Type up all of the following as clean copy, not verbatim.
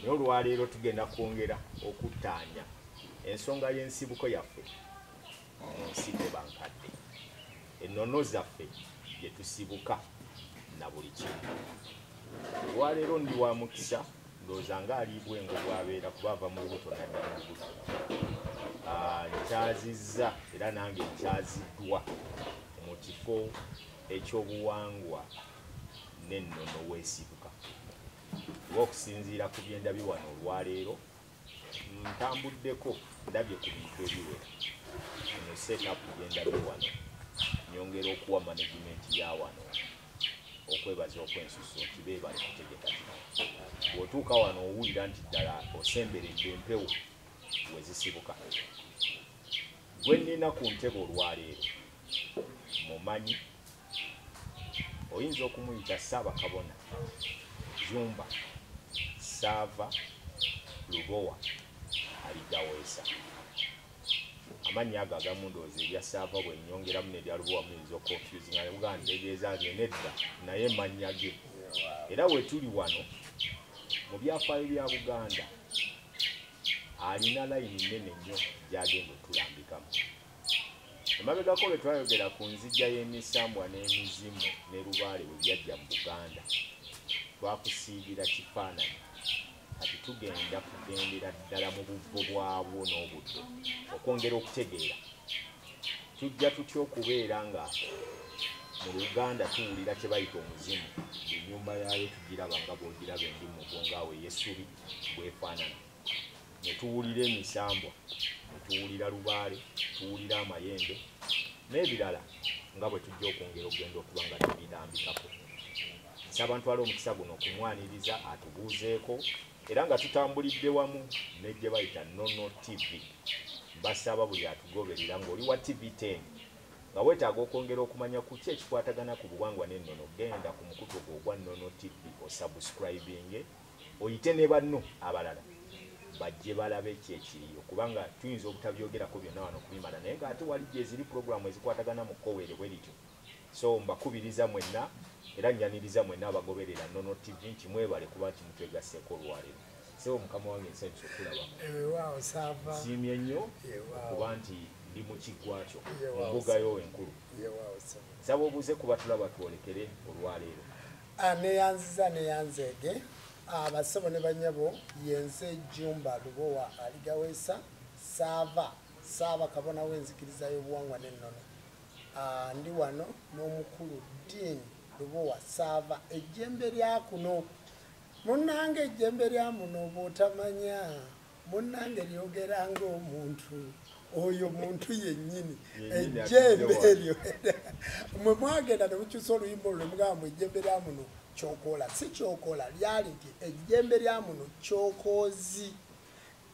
Naye olwaleero tugenda kwongera okuttaanya ensonga y'ensibuko yaffe mu nsi Teba Nkadde, ennono zaffe gye tusibuka na buli kimu. Olwaleero ndi wa mukisa, ndowooza nga aliibwa engo bw'abeera kuba ava mu lubuto n'adda mu lubuto. Nkyazizza era nange nkyaziddwa mu kifo ekyobuwangwa n'ennono weesibuka. Kuba okusinziira ku bye ndabye wano olwaleero, ntambuddeko ndabye ku bintu ebiwera. Eno setup gye ndabye wano, nyongera okuwa management ya wano okwebaza okw'ensusso nti beebale kutegeka kino. Bw'otuuka wano owulira nti ddala osemberedde empewo we zisibuka. Gwe nnina ku ntebe olwaleero mumanyi, oyinza okumuyita Ssaabakabona Jjumba Ssaava Lubowa Aligaweesa. Amannya ago agamu ndowooza erya Ssaava bwe nnyongeramu n'erya Lubowa muyinza okuconfusinga ne mugamba ntegeeza nze nedda, naye mannya ge. Era we tuli wano mu byafaayo bya Buganda alina layini nnene nnyo gy'agenda otulambikamu. Emabegako lwe twayogera ku nzija y'emisambwa n'emizimu ne lubaale bwe byajja mu Buganda, twakusiigira kifaananyi. Kati tugenda kugendera ddala mu buvo bwabwo n'obuddo okwongera okutegeera. Tujja tutya okubeera nga mu Luganda tuwulira kye bayita omuzimu, ng'ennyumba yaayo tugiraba nga bw'ogiraba endi mu mugongo awo ey'essubi bw'efaanana. Ne tuwulira emisambwa, ne tuwulira lubaale, tuwulira amayembe n'ebirala nga bwe tujja okwongera okugenda okuba nga tubirambikako. Nsaba ntwale omukisa guno okumwaniriza atubuuzeeko era nga tutambulidde wamu ne gye bayita Nono TV. Mbasaba buli atugoberera ng'oli wa TV 10 nga weetaaga okwongera okumanya ku ki ekikwatagana ku buwangwa n'ennono, genda ku mukutu ogwo ogwa Nono TV osubscribinge, oyite ne banno abalala bajje balabe ki ekiriyo, kubanga tuyinza obutabyogerako byonna wano kubimala, naye ng'ate wali gyeziri pulogulaamu ezikwatagana mu kkoweere bwe lityo. So mbakubiriza mwenna era nnyaniriza mwenna abagoberera Nono TV nti mwebale kuba nti mutwegasseeko olwaleero. Ssebo mukama wange, nsanyuse okulaba. Weewaawo Saava. Nsiimye nnyo okuba nti ndi mu kiggwa kyo, mu mbuga yo enkulu. Weewaawo ssebo. Nsaba obuuze ku batulaba twolekere olwaleero. Neyanziza neyanzeege abassebo ne bannyabo, yenze Jjumba Lubowa Aligaweesa Saava, Ssaaba Kabona w'enzikiriza y'obuwangwa n'ennono. Ndi wano n'omukulu Dean Lubowa Saava, ejjembe lya kuno. Munnange, ejjembe lya muno bw'otamanya, munnange, lyogera ng'omuntu oyo muntu yennyini. Yennyini. Ejjembe Atudde. eryo mwe mwagenda ne mukyusa oluyimba olwo ne mugamba mu ejjembe lya muno kyokola si kyokola, lyali nti ejjembe lya muno kyokoozi.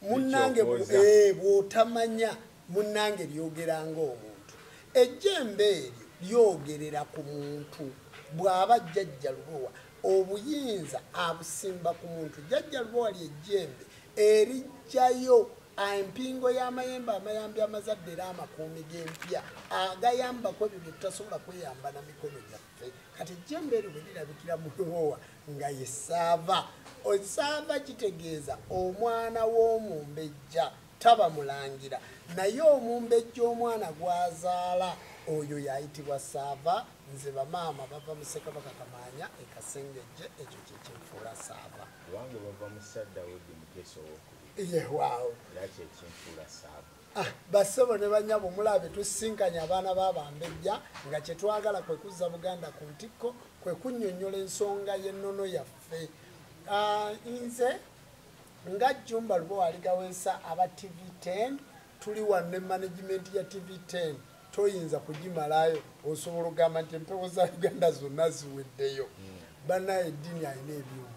Munnange, Likyokooza. Bw'otamanya, munnange, lyogera ng'omuntu. Ejjembe eryo lyogerera ku muntu bw'aba jjajja Lubowa, obuyinza abusimba ku muntu. Jjajja Lubowa lyejjembe erijjayo empingo y'amayembe, amayambi, amazadde era amakuumi g'empya agayambako ebyo bye tutasobola kweyamba na mikono gyaffe. Kati ejjembe eryo bwe lirabikira mu Lubowa nga ye Saava, Saava kitegeeza omwana w'omumbejja. Taba mulangira, naye omumbejja omwana gw'azaala oyo yayitibwa Saava. Nze bamaama bava mu Ssekabaka Kamaanya e Kasengejje, ekyo kyekinfuula Saava. Wange bava mu Sir Dawudi Muteesa Owokubiri. Yewaawo. Era kyekinfuula Saava. Bassebo ne bannyabo, mulabe tusinkanye abaana b'abambejja nga kyetwagala kwe kuzza Buganda ku ntikko, kwe kunnyonnyola ensonga y'ennono yaffe. Nze nga Jjumba Lubowa Aligaweesa aba TV 10, tuli wano ne management ya TV 10, toyinza kugimalayo. Osobola okugamba nti empewo za Uganda zonna ziweddeyo. Bannaye, eddiini alina ebyuma.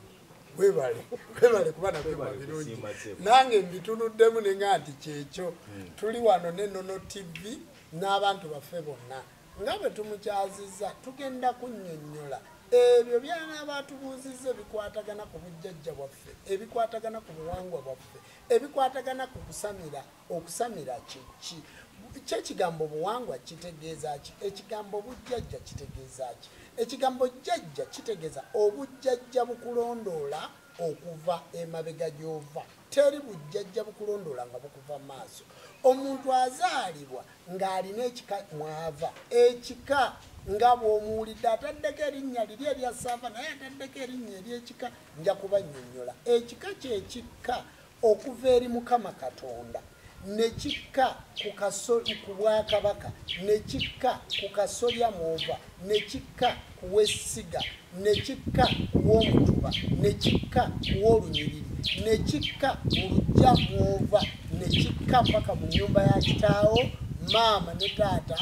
Webale, webale kuba nabyuma Webale birungi. kusiima, ssebo. Nange mbitunuddemu nenga nti kyekyo. Tuli wano ne Nono TV n'abantu baffe bonna nga bwe tumukyazizza, tugenda kunnyonnyola ebyo byanaaba atubuuzizza ebikwatagana ku bujjajja bwaffe, ebikwatagana ku buwangwa bwaffe, ebikwatagana ku kusamira. Okusamira kiki? Kyekigambo buwangwa kitegeeza ki? Ekigambo bujjajja kitegeeza ki? Ekigambo jjajja kitegeeza obujjajja bukulondoola. okuva emabega gy'ova. Teri bujjajja bukulondoola nga bukuva mu maaso. Omuntu azaalibwa ng'alina ekika mwava, ekika nga bw'omuwulidde ataddeko erinnya liri erya Saava, naye ataddeko erinnya ery'ekika. Nja kubannyonnyola ekika kyekikka okuva eri Mukama Katonda, ne kikka ku bwakabaka, ne kikka ku kasolya mwova, ne kikka ku w'essiga, ne kikka ku w'omutuba, ne kikka ku w'olunyiriri, ne kikka mu luggya mwova, ne kikka paka mu nnyumba ya kitaawo, maama ne taata.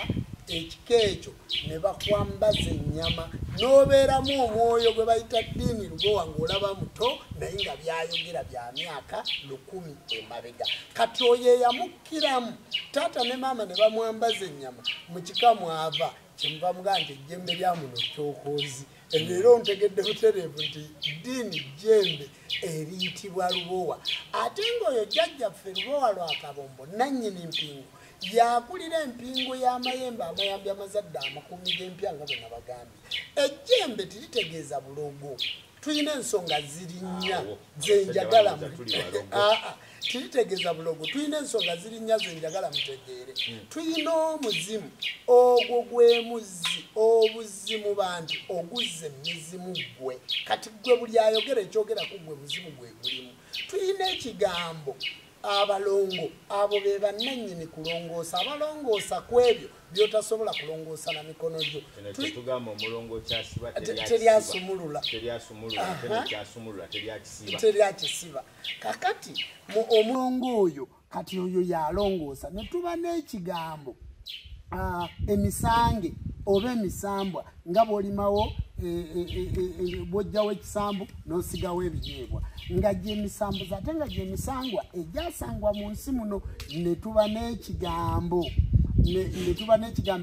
Ekika ekyo ne bakwambaza ennyama n'obeeramu omwoyo gwe bayita Ddiini Lubowa, ng'olaba muto naye nga byayogera bya myaka 1000 emabega. Kati oyo eyamukkiramu taata ne maama ne bamwambaza ennyama mu kika mwava, kyemuva mugaa nti ejjembe lya muno kyokoozi. Leero ntegedde butereevu nti Ddiini jjembe eriyitibwa Lubowa. Ate ng'oyo jjajjaffe Lubowa Lwakabombo nannyini mpingu, yakulira empingu y'amayembe amayambi amazadde amakumi g'empya nga bwe nabagambye. Ejjembe teritegeeza bulogo. Tulina ensonga ziri nnya zenjagala, teritegeeza bulogo. Tulina ensonga ziri nnya zenjagala mutegeere. Tulina omuzimu, ogwo gwe muzi obuzimu bantu oguzza emizimu ggwe. Kati ggwe buli ayogera ekyogera ku ggwe muzimu gwe gulimu. Tulina ekigambo abalongo, abo be bannannyini kulongoosa, abalongoosa ku ebyo by'otasobola kulongoosa na mikono gyo. Tugamba omulongo kyasiba teryasumulula, teryakisiba. Kakati mu omulongo oyo, kati oyo yalongoosa. Ne tuba n'ekigambo emisange oba emisambwa, nga bw'olimawo bw'ojjawo ekisambu n'osigawo ebinyeebwa, nga gy'emisambu ate nga gy'emisangwa egyasangwa mu nsi muno. Ne tuba n'ekigambo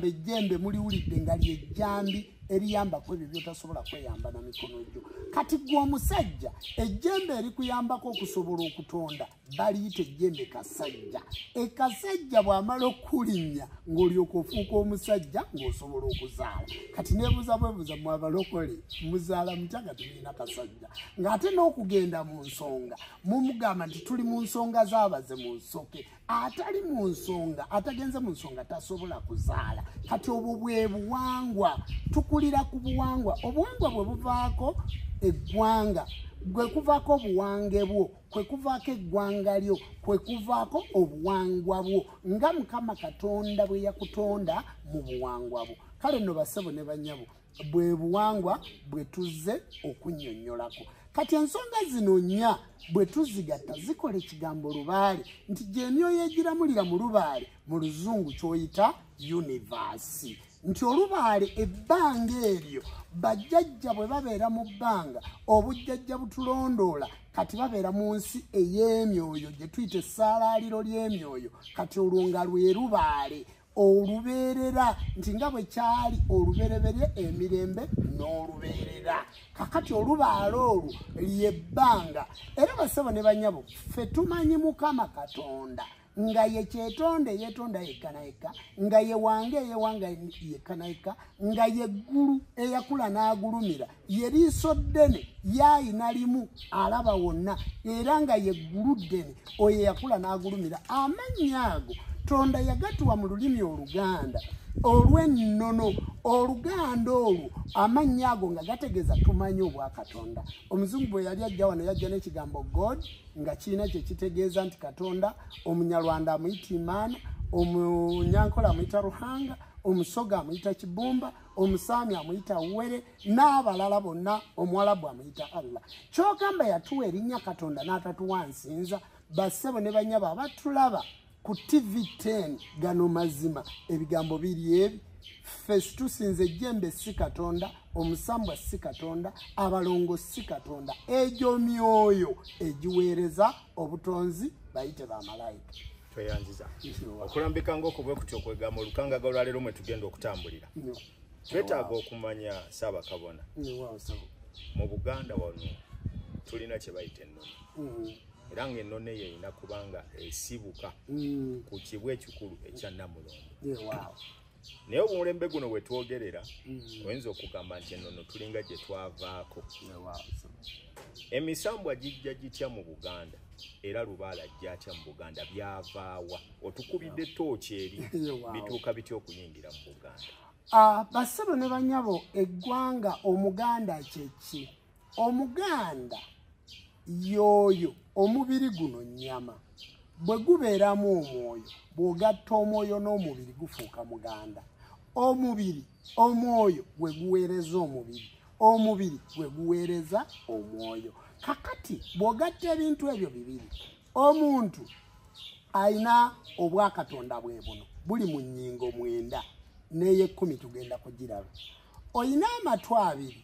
ejjembe, muliwulidde nga ly'ejjambi eriyambako ebyo by'otasobola kweyamba na mikono gyo. Kati ggwe omusajja ejjembe erikuyambako okusobola okutonda baliyita ejjembe kasajja. Ekasajja bw'amala okulinnya ng'olyoka ofuuka omusajja ng'osobola okuzaala. Kati neebuuza bwebuuza mmwe abalokole muzaala mutya nga temulina kasajja? Ng'ate n'okugenda mu nsonga mumugamba nti tuli mu nsonga z'abaze mu nsoke. Atali mu nsonga, atagenze mu nsonga tasobola kuzaala. Kati obwo bwe buwangwa, tukulira ku buwangwa. Obuwangwa bwe buvaako eggwanga, gwe kuvaako obuwange bwo, kwe kuvaako eggwanga lyo, kwe kuvaako obuwangwa bwo, nga Mukama Katonda bwe yakutonda mu buwangwa bwo. Kale nno bassebo ne bannyabo, bwe buwangwa bwe tuzze okunnyonnyolako. Kati ensonga zino nnya bwe tuzigatta zikola ekigambo lubaale, nti gy'emyoyo egiramulira mu lubaale, mu luzungu ky'oyita universe. Nti olubaale ebbanga eryo bajjajja bwe babeera mu bbanga, obujjajja butulondoola. Kati babeera mu nsi ey'emyoyo gye tuyita essaalaaliro ly'emyoyo. Kati olwo nga lwe lubaale olubeerera, nti nga bwe kyali olubereberye emirembe n'olubeerera. Kakati olubaale olwo ly'ebbanga. Era bassebo ne bannyabo, ffe tumanyi Mukama Katonda nga ye kyetonda eyeetonda yekka na yekka, nga ye wange eyewanga yekka na yekka, nga ye ggulu eyakula n'agulumira, ye liiso ddene yaayina limu alaba wonna, era nga ye ggulu ddene oyo eyakula n'agulumira. Amannya ago Tonda yagatuwa mu lulimi Oluganda olw'ennono. Oluganda olwo amannya ago nga gategeeza tumanyi obwakatonda. Omuzungu bwe yali ajja wano yajja n'ekigambo God nga kirina kye kitegeeza nti Katonda. Omunyarwanda amuyita Imaana, Omunyankola amuyita Ruhanga, Omusoga amuyita Kibumba, Omusaami amuyita Were, n'abalala bonna Omuwalabu amuyita Allah. Kyogamba yatuwa erinnya Katonda n'atatuwa nsinza. Bassebo ne bannyabo abatulaba ku TV10, gano mazima ebigambo biri ebi. Ffe tusinze ejjembe si Katonda, omusambwa si Katonda, abalongo si Katonda. Egyo myoyo egiweereza obutonzi bayite bamalayika. Tweyanziza okulambika ng'okwo bwe kutyo okwegamba olukangaga olwaleero mwe tugenda okutambulira. Twetaaga okumanya Ssaabakabona, mu Buganda wano tulina kye bayita ennono, era ng'ennono eyo erina kubanga esibuka ku kibwa ekikulu ekya Namulondo. Naye omulembe guno we twogerera, oyinza okugamba nti ennono tulinga gye twavaako. Emisambwa gijja gitya mu Buganda? Era lubaale ajja atya mu Buganda? Byavaawa? Otukubidde ttooki eri, bituuka bitya okuyingira mu Buganda? Bassebo ne bannyabo, eggwanga Omuganda kye ki? Omuganda y'oyo omubiri guno nnyama, bwe gubeeramu omwoyo, bw'ogatta omwoyo n'omubiri gufuuka Muganda. Omubiri, omwoyo gwe guweereza omubiri, omubiri gwe guweereza omwoyo. Kakati bw'ogatta ebintu ebyo bibiri, omuntu ayina obwakatonda bwe buno buli mu nnyingo 9 n'ey'ekkumi tugenda kugiraba. Oyina amatu 2,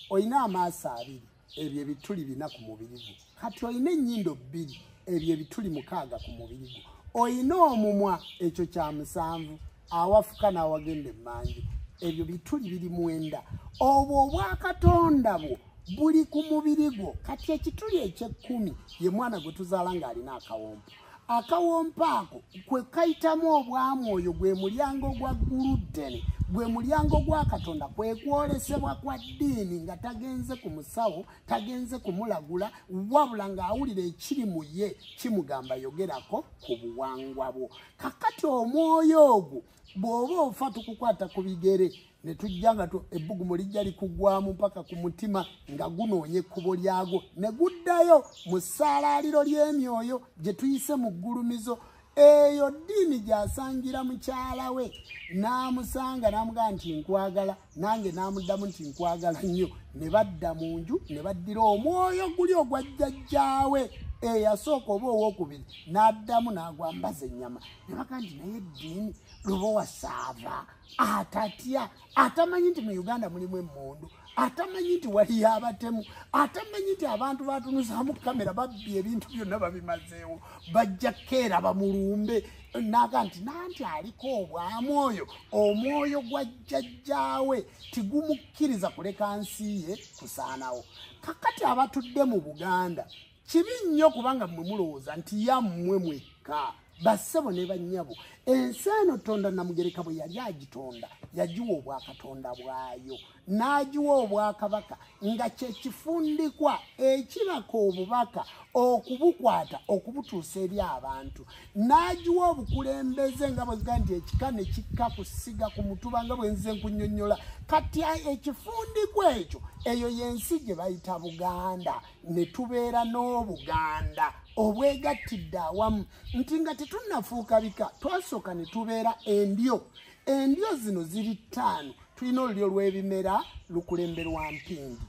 oyina amaaso 2, ebyo ebituli 4 ku mubiri gwo. Kati oyina ennyindo 2, ebyo ebituli 6 ku mubiri gwo. Oyina omumwa, ekyo kya 7, awafuka n'awagenda emmanju, ebyo bituli biri 9. Obwo obwakatonda bwo buli ku mubiri gwo. Kati ekituli eky'ekkumi ye mwana gwe tuzaala ng'alina akawompo. Akawompo ako kwe kayitamu obwamwoyo, gwe mulyango gwa gguluddene, gwe mulyango gwa Katonda, kwe kwolesebwa kwa ddiini nga tagenze ku musawo, tagenze kumulagula, wabula ng'awulira ekiri mu ye kimugamba yogerako ku buwangwa bwo. Kakati omwoyo ogwo bw'oba ofa tukukwata ku bigere ne tujja nga ebbugumu lijja likuggwamu mpaka ku mutima nga gunoonya ekkubo lyagwo ne guddayo mu ssaalaaliro ly'emyoyo gye tuyise mu ggulumizo. Eyo ddiini gy'asangira mukyala we n'amusanga n'amugamba nti nkwagala, nange n'amuddamu nti nkwagala nnyo, ne badda mu nju ne baddira omwoyo guli ogwa jjajjaawe eyasooka oba owookubiri n'addamu n'agwambaza ennyama. Ne bagamba nti naye ddiini Lubowa Saava atatya, atamanyi nti mu Uganda mulimu emmundu, atamanyi nti waliyo abatemu, atamanyi nti abantu batunuzaamu kamera babbye ebintu byonna babimazeewo, bajja keera bamulumbe. Naga nti nanti aliko obwamwoyo, omwoyo gwa jjajjaawe tigumukkiriza kuleka nsi ye kusaanawo. Kakati abatudde mu Buganda kibi nnyo kubanga mmwe mulowooza nti yammwe mwekka. Bassebo ne bannyabo, ensi eno Tonda Namugereka bwe yali agitonda yagiwa obwakatonda bwayo, n'agiwa obwakabaka nga kye kifundikwa ekibaka obubaka okubukwata okubutuusa eri abantu, n'agiwa obukulembeze nga bwe ziga nti ekika ne kikka ku ssiga ku mutuba nga bwe nzize nkunnyonnyola. Kati ekifundikwa ekyo, eyo y'ensi gye bayita Buganda, ne tubeera n'Obuganda obwegattidde awamu nti nga tetunnafuuka bika, twasooka ne tubeera endyo. Endyo zino ziri 5. Tulina olulyo lw'ebimera lukulemberwa mpindi,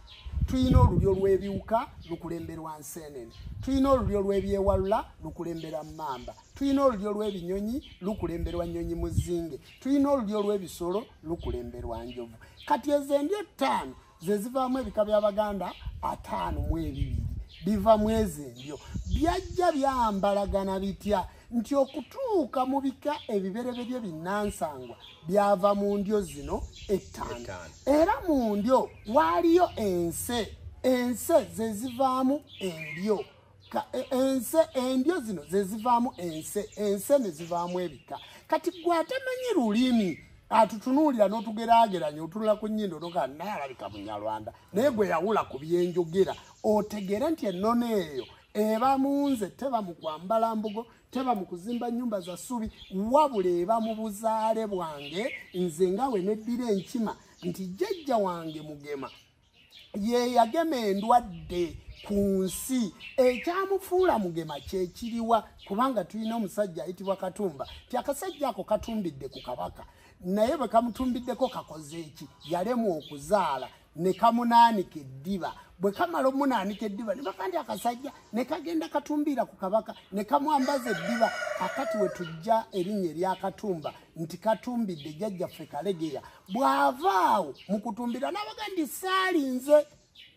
tulina olulyo lw'ebiwuka lukulemberwa nseenene, tulina olulyo lw'ebyewalula lukulemberwa mmamba, tulina olulyo lw'ebinyonyi lukulemberwa nnyonyi muzinge, tulina olulyo lw'ebisolo lukulemberwa njovu. Kati ezo endyo 5 ze zivaamu ebika by'Abaganda 52 biva mu ezo endyo. Byajja byambalagana bitya nti okutuuka mu bika ebibereberye binnansangwa byava mu ndyo zino 5. Era mu ndyo waaliyo ense, ense ze zivaamu endyo. Ense, endyo zino ze zivaamu ense, ense ne zivaamu ebika. Kati gwe atamanyi lulimi atutunuulira n'otugeraageranya, otunula ku nnyindo n'ogamba naye alabika Munyarwanda, naye gwe yawula ku byenjogera otegeere nti ennono eyo eba mu nze, teba mu kwambala mbugo, teba mu kuzimba nnyumba za ssubi, wabula eba mu buzaale bwange. Nze nga we neddira enkima nti jjajja wange Mugema ye yagema endwadde ku nsi, ekyamufuula Mugema kyekiriwa, kubanga tulina omusajja ayitibwa Katumba, ti akasajja ako katumbidde ku kabaka, naye bwe kamutumbiddeko kakoze eki? Yalemwa okuzaala ne kamunaanika eddiba. Bwe kamala omunaanika eddiba ne baka nti akasajja ne kagenda katumbiira ku kabaka ne kamwambaza eddiba. Kakati we tujja erinnya erya Katumba nti katumbidde jjajjaffe Kalegeya. Bw'ava awo mu kutumbira n'abaga nti saalinze,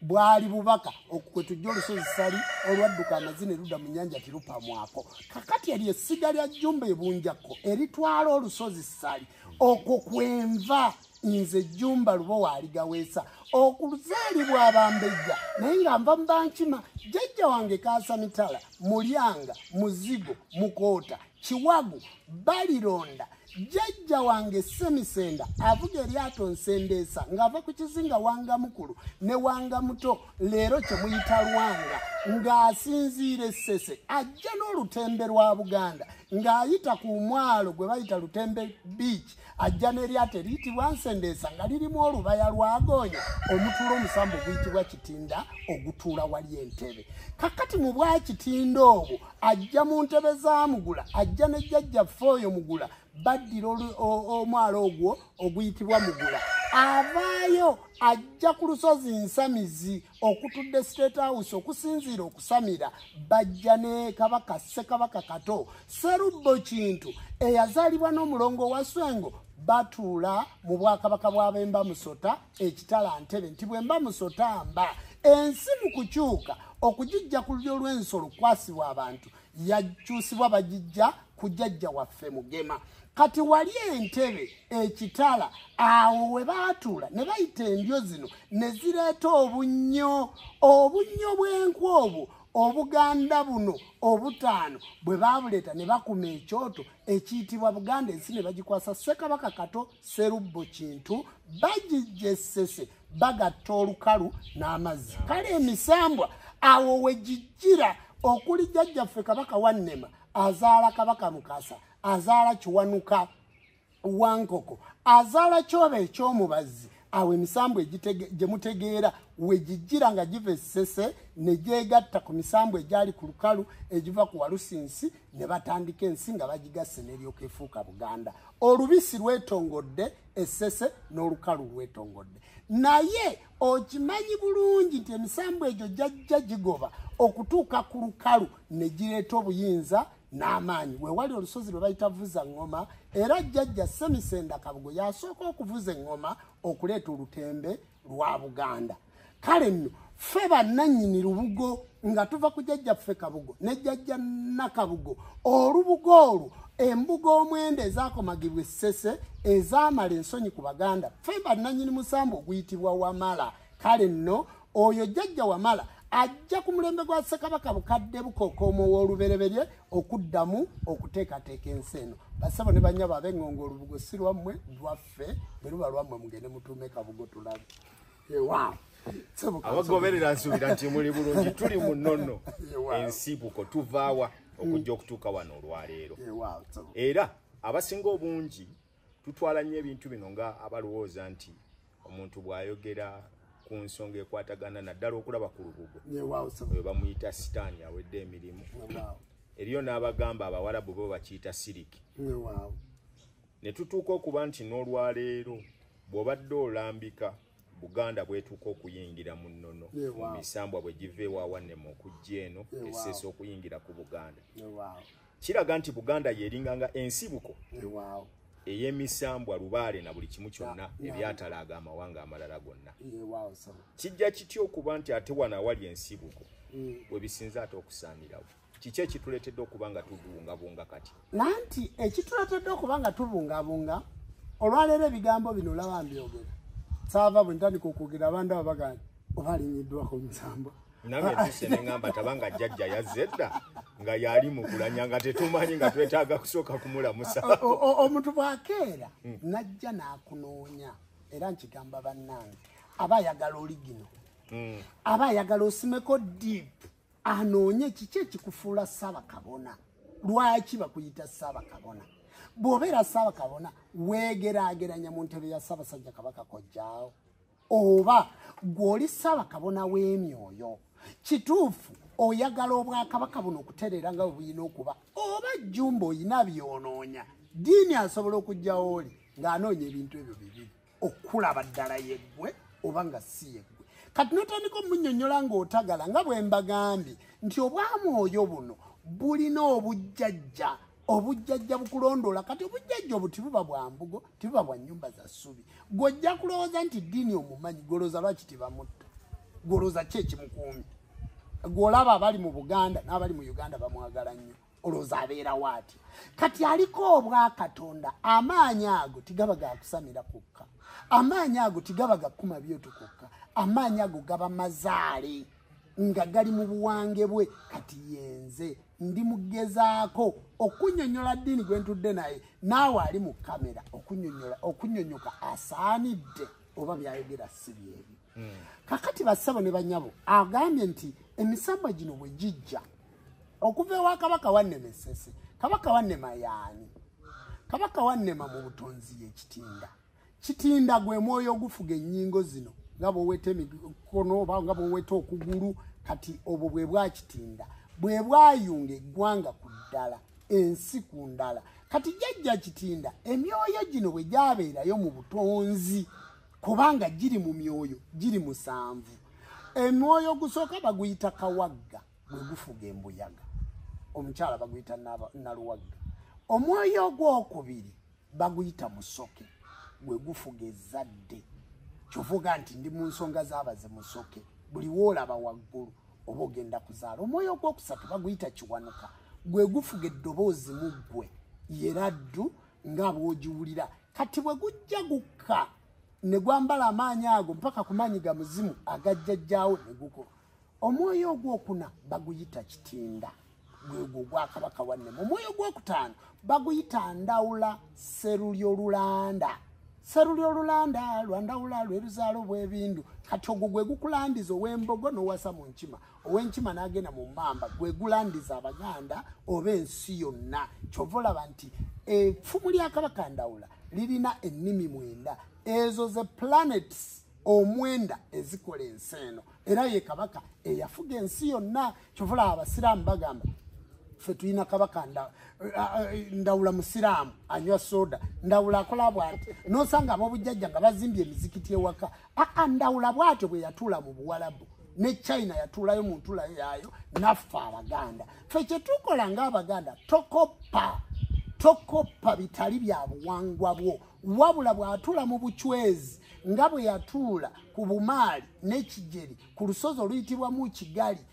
bwali bubaka okwe tujja olusozi Ssali olwadduka amazzi ne ludda mu nnyanja tirupamwako. Kakati eryo essiga lya Jjumba Ebunjakko eritwala olusozi Ssali, okwo kwenva nze Jjumba Lubowa Aligaweesa. Okuzaalibwa abambejja naye nga nva mu bankima. Jjajja wange Kaasamitala, Mulyanga, Muzigo, Mukoota, Kiwagu, Balironda. Jjajja wange Ssemisenda avuga eryato Nsendeesa ng'ava ku kizinga Wanga Mukulu ne Wanga Muto, leero kye muyita Lwanga, ng'asinziira Essese, ajja n'olutembe lwa Buganda ng'ayita ku mwalo gwe bayita Lutembe Beach, ajja n'eryato eriyitibwa Nsendeesa nga lirimu olubaya lwagoonya omutuula omusambu oguyitibwa Kitinda ogutuula wali entebe. Kakati mu bwa Kitinda obwo ajja mu ntebe za Mugula, ajja ne jjajjaffe oyo Mugula, baddira omwalo ogwo oguyitibwa Mugula, avaayo ajja ku lusozi Nsamizi okutudde State House okusinziira okusamira, bajja ne Kabaka Ssekabaka Kato Sserubbo Kintu eyazaalibwa n'omulongo wa Swengo, batuula mu bwakabaka bw'Abemba Musota ekitala ntebe nti bwemba Musota mba ensi mu kukyuka okugijja ku lulyo lw'ensolo kwasibwa abantu, yakyusibwa bagijja ku jjajja waffe Mugema. Kati wali entebe ekitala awo we baatuula ne bayita endyo zino ne zireeta obunnyo, obunnyo bw'enku obwo Obuganda buno obutaano bwe baabuleeta ne bakuma ekyoto ekiyitibwa Buganda, ensi ne bagikwasa Ssekabaka Kato Sserubbo Kintu, bagijja Essese bagatta olukalu n'amazzi. Kale emisambwa awo we gijjira okuli jjajjaffe Kabaka Wannema azaala Kabaka Mukasa, azaala Kiwanuka Wankoko, azaala Kyobe eky'omubazzi. Awo emisambu gye mutegeera we gijjira nga giva Essese ne gyegatta ku misambu egyali ku lukalu egiva ku Walusinsi ne batandika ensi nga bagigasse n'eryoka efuuka Buganda. Olubisi lwetongodde, Essese n'olukalu lwetongodde. Naye okimanyi bulungi nti emisambu egyo jajja gigoba okutuuka ku lukalu ne gireeta obuyinza n'amaanyi. Weewali olusozi lwe bayita Vuza Ŋŋoma, era jjajja Ssemisenda Kabugo yasooka okuvuza eŋŋoma okuleeta olutembe lwa Buganda. Kale nno ffe bannannyini lubugo nga tuva ku jjajjaffe Kabugo ne jjajja Nakabugo, olubugo olwo embugo omwenda ezaakomagibwa Essese ezaamala ensonyi ku Baganda, ffe bannannyini musambu oguyitibwa Wamala. Kale nno oyo jjajja Wamala ajja ku mulembe gwa Ssekabaka Bukadde Bukokoomo w'olubereberye okuddamu okuteekateeka ensi eno. Bassebo ne bannyabo ab'Eŋŋongo, olubugo si lwammwe, lwaffe. Bwe luba lwammwe mugende mutuume Kabugo tulabe. Ewaawo. Abagoberera nsuubira nti muli bulungi, tuli mu nnono ensibuko, tuvaawa okujja okutuuka wano olwaleero. Era abasinga obungi tutwala nnyo ebintu bino nga abalowooza nti omuntu bw'ayogera ku nsonga ekwatagana naddala okulaba ku lubugo oyo bamuyita sitaani awedde emirimu. Eriyo n'abagamba Abawarabu bo bakiyita siriki. Ne tutuuka okuba nti n'olwaleero bw'obadde olambika Buganda bwetuuka okuyingira mu nnono mu misambwa bwe giva ewa Wannema okujja eno Essese okuyingira ku Buganda, kiraga nti Buganda yeringanga ensibuko ey'emisambwa lubaale na buli kimu kyonna ebyatalaaga amawanga amalala gonna. Kijja kitya okuba nti ate wano awali ensibuko we bisinze ate okusaanirawo? Kiki ekituleetedde okuba nga tubungabunga kati? Nanti ekituleetedde okuba nga tubungabunga olwaleero ebigambo bino olaba mbyogera saava bwe ntandika okwogera abantu abo bagamba oba alinyiddwako omusambo. Nange ntuse ne ŋŋamba tabanga jjajja yazze dda nga yali mu kulanya nga tetumanyi nga twetaaga kusooka kumulamusa. Omuntu bw'akeera n'ajja n'akunoonya, era nkigamba bannange aba ayagala oligino, aba ayagala osimeko deep, anoonye kiki ekikufuula Ssaabakabona. Lwaki bakuyita Ssaabakabona? Bw'obeera Ssaabakabona weegeraageranya mu ntebe ya Ssaabasajja Kabaka kojjaawo, oba gw'oli Ssaabakabona w'emyoyo. Kituufu oyagala obwakabaka buno okutereera nga bwe bulina okuba, oba jjumba oyina by'onoonya. Ddiini asobola okujjawo oli ng'anoonya ebintu ebyo bibiri, okulaba ddala yeggwe oba nga si yeggwe. Kati n'otandika omunnyonnyola ng'otagala nga bwe mbagambye nti obwamwoyo buno bulina obujjajja, obujjajja bukulondoola. Kati obujjajja obwo tibuba bwa mbugo, tibuba bwa nnyumba za ssubi. Gw'ojja kulowooza nti ddiini omumanyi, gw'olowooza lwaki tibamutta, gw'olowooza ki ekimukuumye? Gw'olaba abali mu Buganda n'abali mu Uganda bamwagala nnyo, olowooza abeerawo atya? Kati aliko obwakatonda, amaanyi ago tigaba ga kusamira kwokka, amaanyi ago tigaba ga kkuma byoto kwokka, Amaanyi ago gaba mazaale nga gali mu buwange bwe. Kati yenze ndi mugezaako okunyonyola ddiini gwe ntudde naye, naawe ali mu kamera okunyonyoka asaanidde oba byayogera si byebyo. Kakati bassabo ne bannyabo, agambye nti emisambwa gino bwe gijja okuva ewa Kabaka Wannema Essese. Kabaka Wannema yaani? Kabaka Wannema mu butonzi ye Kitinda. Kitinda gwe mwoyo ogufuga ennyingo zino nga bw'oweta emikono oba nga bw'oweta okugulu. Kati obwo bwe bwa Kitinda, bwe bwayunga eggwanga ku ddala, ensi ku ndala. Kati jjajja Kitinda emyoyo gino bwe gyabeerayo mu butonzi, kubanga giri mu myoyo giri musanvu. Emwoyo ogusooka baguyita Kawagga, gwe gufuga embuyaga, omukyala baguyita Naluwagga. Omwoyo ogwokubiri baguyita Musoke, gwe gufuga ezzadde. Kyovuga nti ndi mu nsonga z'abaze Musoke, buli woolaba waggulu oba ogenda kuzaala. Omwoyo ogwokusatu baguyita Kiwanuka, gwe gufuga eddoboozi mu ggwe, yeraddu nga bw'ogiwulira. Kati bwe gujja gukka ne gwambala amaanyi ago mpaka ku maanyi ga muzimu agajjajjaawo ne guko. Omwoyo ogwokuna baguyita Kitinda, gwegwo gwa Kabaka Wannema. Omwoyo ogwokutaano baguyita Ndawula Serulyolulanda. Serulyolulanda lwandawula lwe luzaalo bw'ebindu. Kati ogwo gwe gukulandiza ow'embogo n'owasa mu nkima, ow'enkima n'agenda mu mmamba, gwe gulandiza Abaganda oba ensi yonna. Kyova olaba nti effumu lya Kabaka Ndawula lirina ennimi 9. Ezo ze planets 9 ezikola ensi eno, era ye kabaka eyafuga ensi yonna. Kyova olaba Abasiraamu bagamba ffe tulina Kabaka Ndawula musiraamu anywa soda, Ndawula akola bw'ati. N'osanga ab'obujjajja nga bazimbye emizikiti ewaka. Aa, Ndawula bw'atyo bwe yatuula mu Buwalabu, ne China yatuulayo mu ntula yaayo, naffe Abaganda ffe kye tukola ng'Abaganda tokoppa bitali bya buwangwa bwo, wabula bw'atuula mu buchwezi nga bwe yatuula ku Bumaali n'Ekigeri ku lusozi oluyitibwa mu Kigali,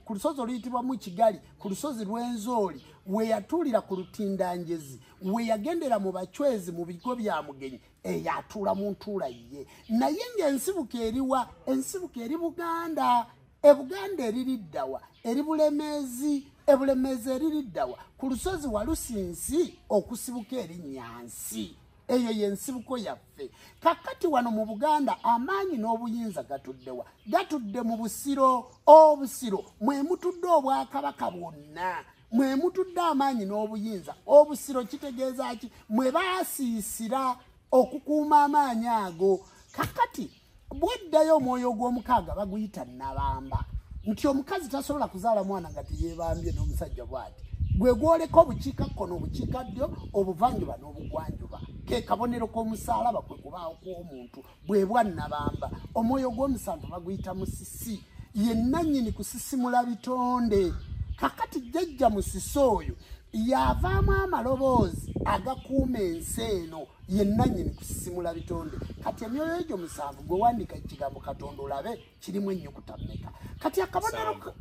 ku lusozi oluyitibwa mu Kigali, ku lusozi lw'Enzooli, we yatuulira ku Lutindanjezi, we yagendera mu Bachwezi mu bigo bya Mugenyi, eyo atuula mu ntuula ye. Naye ng'ensibuko eriwa? Ensibuko eri Buganda. Ebuganda eririddawa? Eri Bulemeezi. Ebulemeezi eririddawa? Ku lusozi Walusinsi okusibuka erinnya Nsi. Eyo y'ensibuko yaffe. Kakati wano mu Buganda amaanyi n'obuyinza gatuddewa? Gatudde mu Busiro. Obusiro mwe mutudde obwakabaka bwonna, mwe mutudde amaanyi n'obuyinza. Obusiro kitegeeza ki? Mwe baasiisira okukuuma amaanyi ago. Kakati bw'oddayo omwoyo ogw'omukaaga baguyita Nabamba, nti omukazi tasobola kuzaala mwana nga teyeebambye n'omusajja bw'ati. Gwe gwoleka obukiikakkono, obukiikaddyo, obuvanjuba n'obugwanjuba. Ke kabonero k'omusaalaba kwe kubaawo kw'omuntu, bwe bwa Nabamba. Omwoyo gw'omusanvu baguyita Musisi, ye nannyini kusisimula bitonde. Kakati jjajja Musisi oyo yavaamu amaloboozi agakuuma ensi eno, ye nannyini kusisimula bitonde. Kati emyoyo egyo 7 gwe wandika ekigambo Katonda olabe kirimu ennyukuta mmeka. Kati akabonero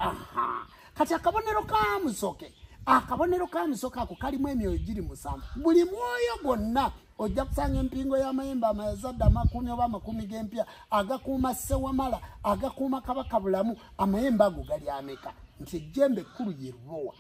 ka Musoke, akabonero ka Musoke ako kalimu emyoyo giri 7. Buli mwoyo gwonna ojja kusanga empingo y'amayembe amazadde amakumi oba amakumi g'empya agakuuma Ssewamala, agakuuma Kabaka Bulamu. Amayembe ago gali ameka? Nti ejjembe ekkulu ye Lubowa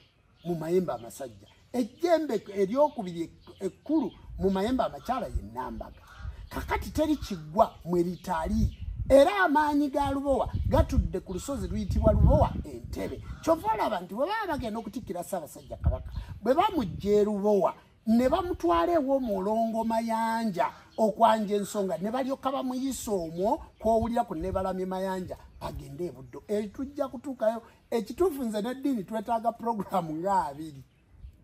mu mayembe amasajja, ejjembe eryokubiri ekkulu mu mayembe amakyala ye Nambaga. Kakati teri kiggwa mwe litali, era amaanyi ga Lubowa gatudde ku lusozi luyitibwa Lubowa Entebe. Kyova olaba nti bwe baba bagenda okutikkira Ssaabasajja Kabaka, bwe bamujja e Lubowa ne bamutwala ew'Omulongo Mayanja okwanja ensonga, ne balyoka bamuyisa omwo kw'owulira ku Nebalamye Mayanja agende e Buddo. Tujja kutuukayo. Ekituufu nze n'eddiini twetaaga puroguramu nga 2,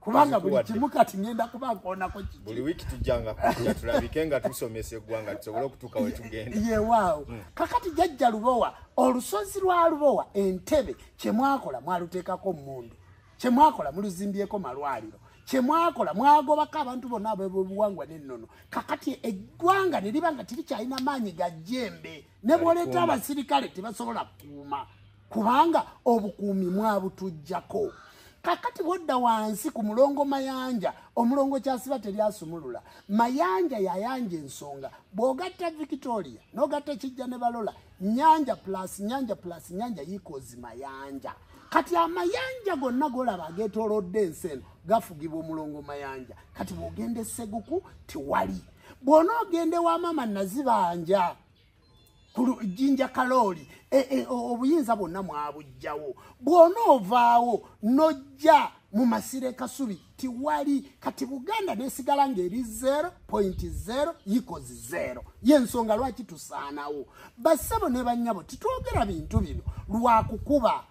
kubanga buli kimu kati ngenda kuba nkoonako kiki. Buli wiiki tujjanga kujja tulabike nga tusomesa eggwanga tusobole okutuuka we tugenda. Yewaawo. Kakati jjajja Lubowa, olusozi lwa Lubowa Entebe kye mwakola mwaluteekako mmundu, kye mwakola muluzimbyeko malwaliro, kye mwakola mwagobako abantu bonna ab'obuwangwa n'ennono. Kakati eggwanga ne liba nga terikyalina maanyi ga jjembe, ne bw'oleeta abasirikale tebasobola kukuuma, kubanga obukuumi mwabutujjako. Kakati bwodda wansi ku mulongo Mayanja, omulongo kyasiba teryasumulula. Mayanja yayanja ensonga. Bw'ogatta Victoria n'ogatta Kijja ne Balola, Nyanja plus Nyanja plus Nyanja equals Mayanja. Kati amayanja gonna golaba ageetoolodde ensi eno gafugibwa omulongo Mayanja. Kati bw'ogenda Seguku tewali. Bw'onoogenda ewa Maama Nazibanja ku Jjinja Kalooli, obuyinza bwonna mwabugjawo. Bw'onoovaawo n'ojja mu Masire Kasubi tiwali. Kati Buganda nesigala ng'eri 0.0 equals 0. Y'ensonga lwaki tusaanawo. Bassebo ne bannyabo, titwogera bintu bino lwakukuba,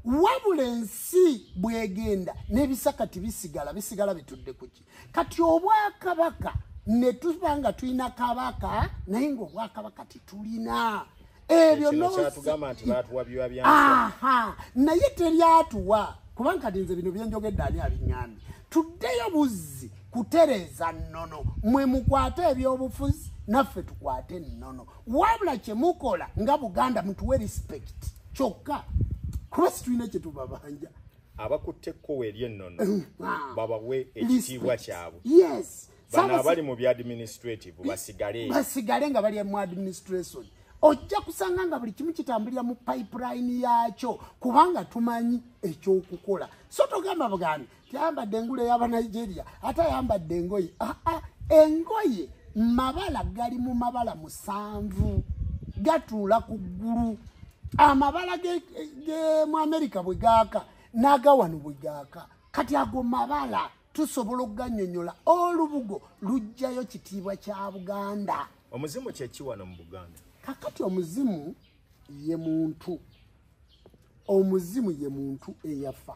wabula ensi bwegenda n'ebisaka tibisigala, bisigala bitudde kuki. Kati obwakabaka ne tuba nga tulina kabaka, naye ng'obwakabaka tetulina. Ebyo kyatugamba nti baatuwa biba bya aha, naye teryatuwa. Kubanga kati nze bino byenjogedde ani abiŋŋambye? Tuddeyo buzzi kutereeza nnono. Mwe mukwate ebyobufuzi, naffe tukwate ennono. Wabula kye mukola nga Buganda, mutuwe respect kyokka, kuba situlina kye tubabanja. Abakutte ekkowa ery'ennono babawe ekitiibwa kyabwe. Yes. Bano abali mu bya administrative basigale, basigale nga bali mu administration. Ojja kusanga nga buli kimu kitambulira mu pipeline yakyo, kubanga tumanyi ekyokukola. So togamba bugambi tiyambadde engule y'Abanigeria, ate ayambadde engoye. Aa, engoye mabala gali mu mabala 7 gatuula ku ggulu. Amabala ge mu Amerika bwe gaaka n'agawano bwe gaaka. Kati ago mabala tusobola okugannyonnyola. Olubugo lujjayo kitiibwa kya Buganda. Omuzimu kye ki wano mu Buganda? Kakati omuzimu ye muntu. Omuzimu ye muntu eyafa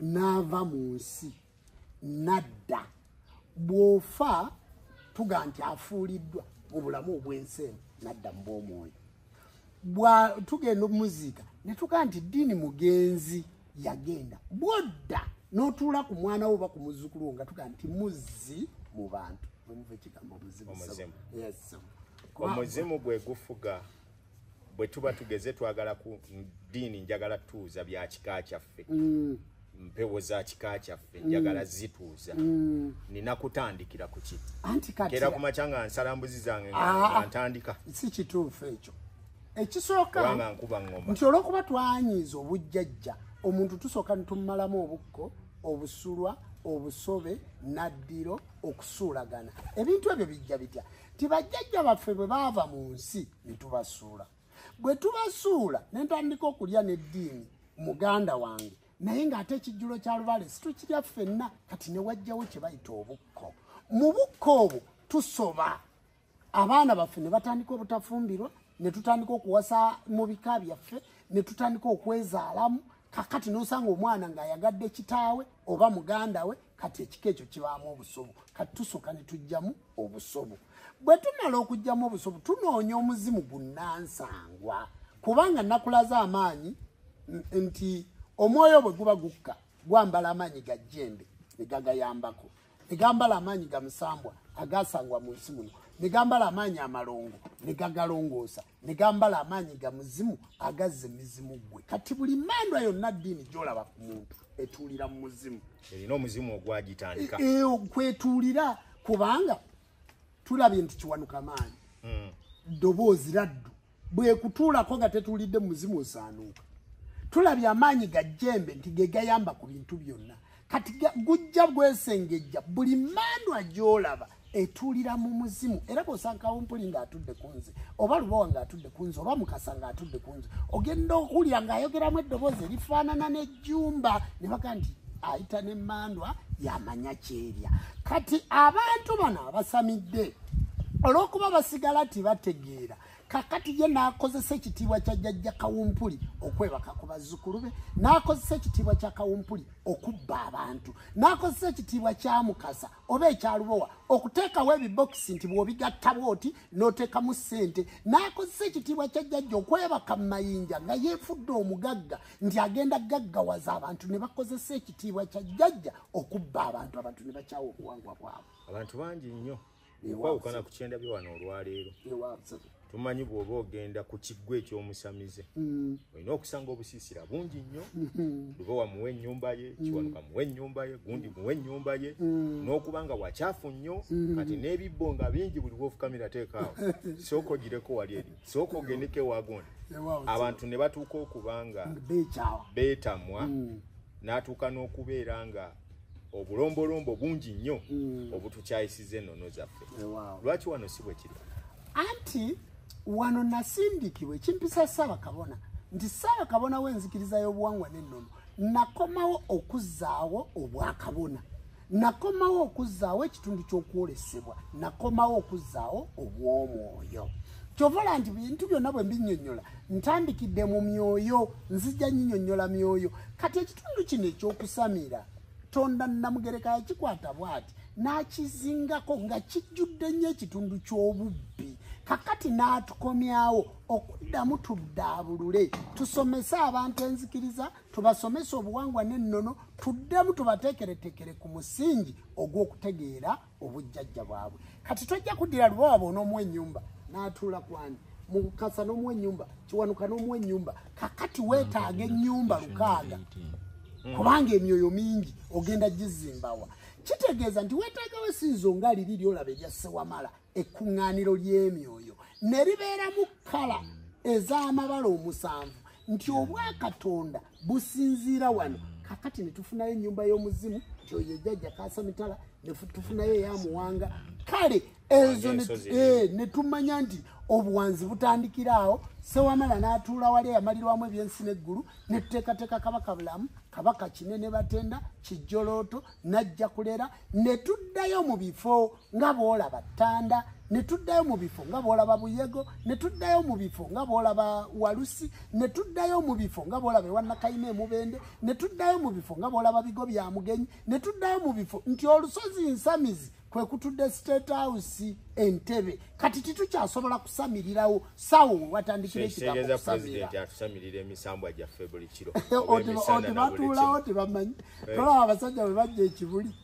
n'ava mu nsi nadda. Bw'ofa tuga nti afuuliddwa mu bulamu obw'ensi eno nadda mu bw'omwoyo. Bwa tugenda omuziika ne tuga nti ddiini mugenzi yagenda. Bw'odda n'otuula ku mwana wo oba ku muzzukulu wo nga tuga nti muzzi mu bantu. Bwe muva ekigambo omuzimu. Omuzimu. Yes. Omuzimu gwe gufuga. Bwe tuba tugeze twagala ku ddiini, njagala tuuza bya kika kyaffe, mpewo za kika kyaffe njagala zituuza, nina kutandikira ku ki? Anti kati Keera ku makya nga nsala mbuzi zange nga ntandika. Si kituufu ekyo. Ekisooka kubanga nkuba ngoma. Nti olw'okuba twanyiiza obujjajja, omuntu tusooka ne tumumalamu obukko, obusulwa, obusobe, naddiro, okusuulagana. Ebintu ebyo bijja bitya? Ti bajjajja baffe bwe baava mu nsi ne tubasuula. Bwe tubasuula ne ntandika okulya n'eddiini muganda wange, naye ng'ate ekijjulo kya lubaale situkirya ffenna. Kati ne wajjawo kye bayita obukko. Mu bukko obwo tusoba abaana baffe ne batandika obutafumbirwa, ne tutandika okuwasa mu bika byaffe, ne tutandika okwezaalamu. Kakati n'osanga omwana ng'ayagadde kitaawe oba muganda we, kati ekika ekyo kibaamu obusobo. Kati tusooka ne tuggyamu obusobo. Bwe tumala okuggyamu obusobo, tunoonya omuzimu gunnansangwa, kubanga nakulaze amaanyi nti omwoyo bwe guba gukka gwambala amaanyi ga jjembe ne gagayambako, ne gambala amaanyi ga musambwa agasangwa mu nsi muno, ne gambala amaanyi amalongo ne gagalongoosa, ne gambala amaanyi ga muzimu agazza emizimu gwe. Kati buli mmandwa yonna ddiini gy'olaba ku muntu etuulira mu muzimu. Erina omuzimu ogwagitandika. Kwetuulira, kubanga tulabye nti Kiwanuka maanyi, ddoboozi laddu, bwekutuulako nga tetuulidde mu muzimu osaanuuka. Tulabye amaanyi ga jjembe nti ge gayamba ku bintu byonna. Kati gujja gwesengejja buli mmandwa gy'olaba etuulira mu muzimu. Era bw'osanga Kawumpuli ng'atudde ku nze, oba Lubowa ng'atudde ku nze, oba Mukasa ng'atudde ku nze, ogenda okuwulira ng'ayogeramu eddoboozi erifaanana n'ejjumba, ne baga nti ayita n'emmandwa yamanya kyerya. Kati abantu bano abasamidde olw'okuba basigala tibategeera, kakati ye n'akozesa ekitiibwa kya jjajja Kawumpuli okwebaka ku bazzukulu be, n'akozesa ekitiibwa kya Kawumpuli okubba abantu, n'akozesa ekitiibwa kya Mukasa oba ekya Lubowa okuteekawo ebibokisi nti bw'obigatta bw'oti n'oteekamu ssente, n'akozesa ekitiibwa kya jjajja okwebaka mu mayinja nga yeefudde omugagga nti agenda gaggawaza abantu, ne bakozesa ekitiibwa kya jjajja okubba abantu, abantu ne bakyawa obuwangwa bwabwe. Abantu bangi nnyo okwawukana ku kyendabye wano olwaleero. Tumanyi bw'oba ogenda ku kiggwa eky'omusamize olina okusanga obusiisira bungi nnyo. Lubowa muwe ennyumba ye, Kiwanuka muwe ennyumba ye, gundi muwe ennyumba ye, n'okuba nga wakyafu nnyo. Kati n'ebibbo nga bingi, buli bw'ofukamira teekaawo, sooka ogireko wali eri, sooka ogendeko ewagundi. Abantu ne batuuka okuba nga beetamwa, n'atuuka n'okubeera nga obulombolombo bungi nnyo obutukyayisiza ennono zaffe. Lwaki wano si bwe kiri? Anti wano nasindikibwa ekimpisa Ssaabakabona nti Ssaabakabona w'enzikiriza y'obuwangwa n'ennono nakomawo okuzzaawo obwakabona, nakomawo okuzzaawo ekitundu ky'okwolesebwa, nakomawo okuzzaawo obw'omwoyo. Kyovola nti bintu byonna bwe mbinnyonnyola ntandikidde mu myoyo, nzijja nnyinyonnyola myoyo. Kati ekitundu kino eky'okusamira Tonda Namugereka yakikwata bw'ati n'akizingako nga kijjudde nnyo ekitundu ky'obubbi. Kakati n'atukomyawo okuddamu tuddaabulule, tusomese abantu enzikiriza, tubasomese obuwangwa n'ennono, tuddemu tubateekereteekere ku musingi ogw'okutegeera obujjajja bwabwe. Kati tojja kuddira Lubowa bw'onoomuwa ennyumba n'atuula kwani, Mukasa n'omuwa ennyumba, Kiwanuka n'omuwa ennyumba. Kakati weetaaga ennyumba 6 kubanga emyoyo mingi ogenda gizimbawa. Kitegeeza nti weetaagawo essinzizo nga liri ly'olaba erya Ssewamala, ekkuŋŋaaniro ly'emyoyo, ne libeeramu kkala ez'amabala 7, nti obwakatonda businziira wano. Kakati ne tufunayo ennyumba y'omuzimu nti oyo ejjajja Kaasamitala, ne tufunayo eya Muwanga. Kale ezo ne tumanya nti obuwanzi butandikira awo. Ssewamala n'atuula wali eyamalirwamu ebyensi n'eggulu, ne tuteekateeka Kabaka Bulamu, Kabaka Kinene Batenda, Kijjolooto, n'ajja kulera. Ne tuddayo mu bifo nga bw'olaba Ttanda, ne tuddayo mu bifo nga bw'olaba Buyego, ne tuddayo mu bifo nga bw'olaba Walusi, ne tuddayo mu bifo nga bw'olaba ewa Nakayima e Mubende, ne tuddayo mu bifo nga bw'olaba Bigo bya Mugenyi, ne tuddayo mu bifo nti olusozi Nsamizi kwe kutudde State House Entebbe. Kati titukyasobola kusamirirawo sawo we watandikira ekigambo kusamira. Atusamirira emisambwa gyaffe buli kiro. Tebatuulawo, tebamanyi. Tolaba abasajja bwe bajja ekibuli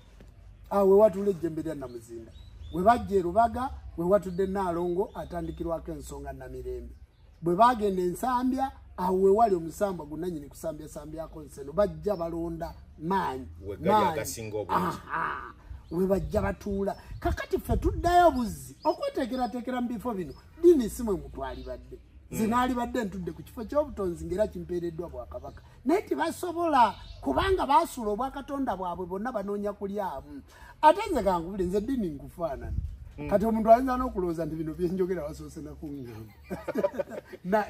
awo we watuula ejjembe lya Namuzinda, bwe bajja e Rubaga we watudde Nnaalongo atandikirwako ensonga Namirembe, bwe bagenda Ensambya awo we wali omusambwa gunannyini kusambyassambyako nseno. Bajja balonda maanyi we bajja batuula. Kakati ffe tuddayo buzzi okweteekerateekera mu bifo bino. Ddiini si mwe mutwalibadde, zinaalibadde ntudde ku kifo ky'obutonzi ng'era kimpeereddwa bwakabaka, naye tebasobola kubanga baasuula obwakatonda bwabwe bonna banoonya kulyamu. Ate nze kankubule, nze ddiini nkufaanana. Kati omuntu ayinza n'okulowooza nti bino byenjogera wasoose nakuŋŋamba.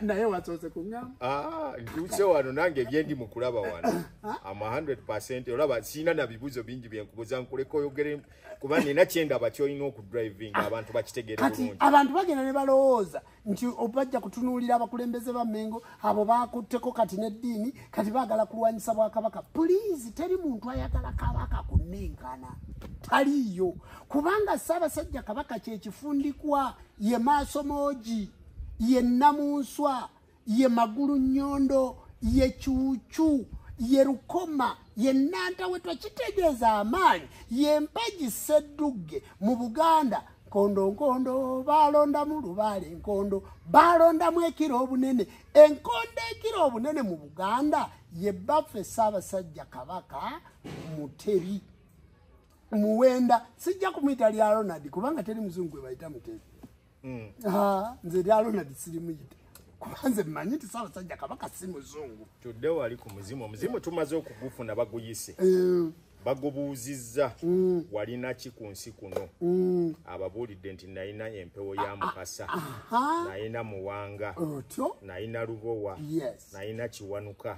Naye wasoose kuŋŋamba. Ntuuse wano nange byendi mu kulaba wano. Am 100% olaba sirina na bibuuzo bingi byenkubuuza, nkuleka oyogere kuba nina kyendaba ky'olina okudrivinga abantu bakitegeere bulungi. Kati abantu bagenda ne balowooza nti bajja kutunuulira abakulembeze ba Mmengo abo bakutteko kati n'eddiini, kati baagala kulwanyisa bwakabaka. Puliizi, teri muntu ayagala kabaka kunnenkana, taliiyo, kubanga Ssaabasajja Kabaka kyekifundikwa, ye Maasomoogi, ye Nnamunswa, ye Magulu Nnyondo, ye Kyukyu, ye Lukoma, ye Nnantawetwa. Kitegeeza amaanyi, ye Mpagi Sseddugge mu Buganda. Nkondo nkondo balondamu lubaale, nkondo balondamu ekiro obunene. Enkondo ekiro obunene mu Buganda ye bbaffe Ssaabasajja Kabaka Mutebi Muwenda. Sijja kumuyita lya Ronald kubanga teri muzungu gwe bayita Mutebi. Nze lya Ronald sirimuyita kuba nze mmanyi nti Ssaabasajja Kabaka si muzungu. Tudde wali ku muzimu. Omuzimu tumaze okugufuna, baguyise, bagubuuzizza walina ki ku nsi kuno. Ababuulidde nti nalina empewo ya Mukasa, nalina Muwanga, nalina Lubowa, nalina Kiwanuka.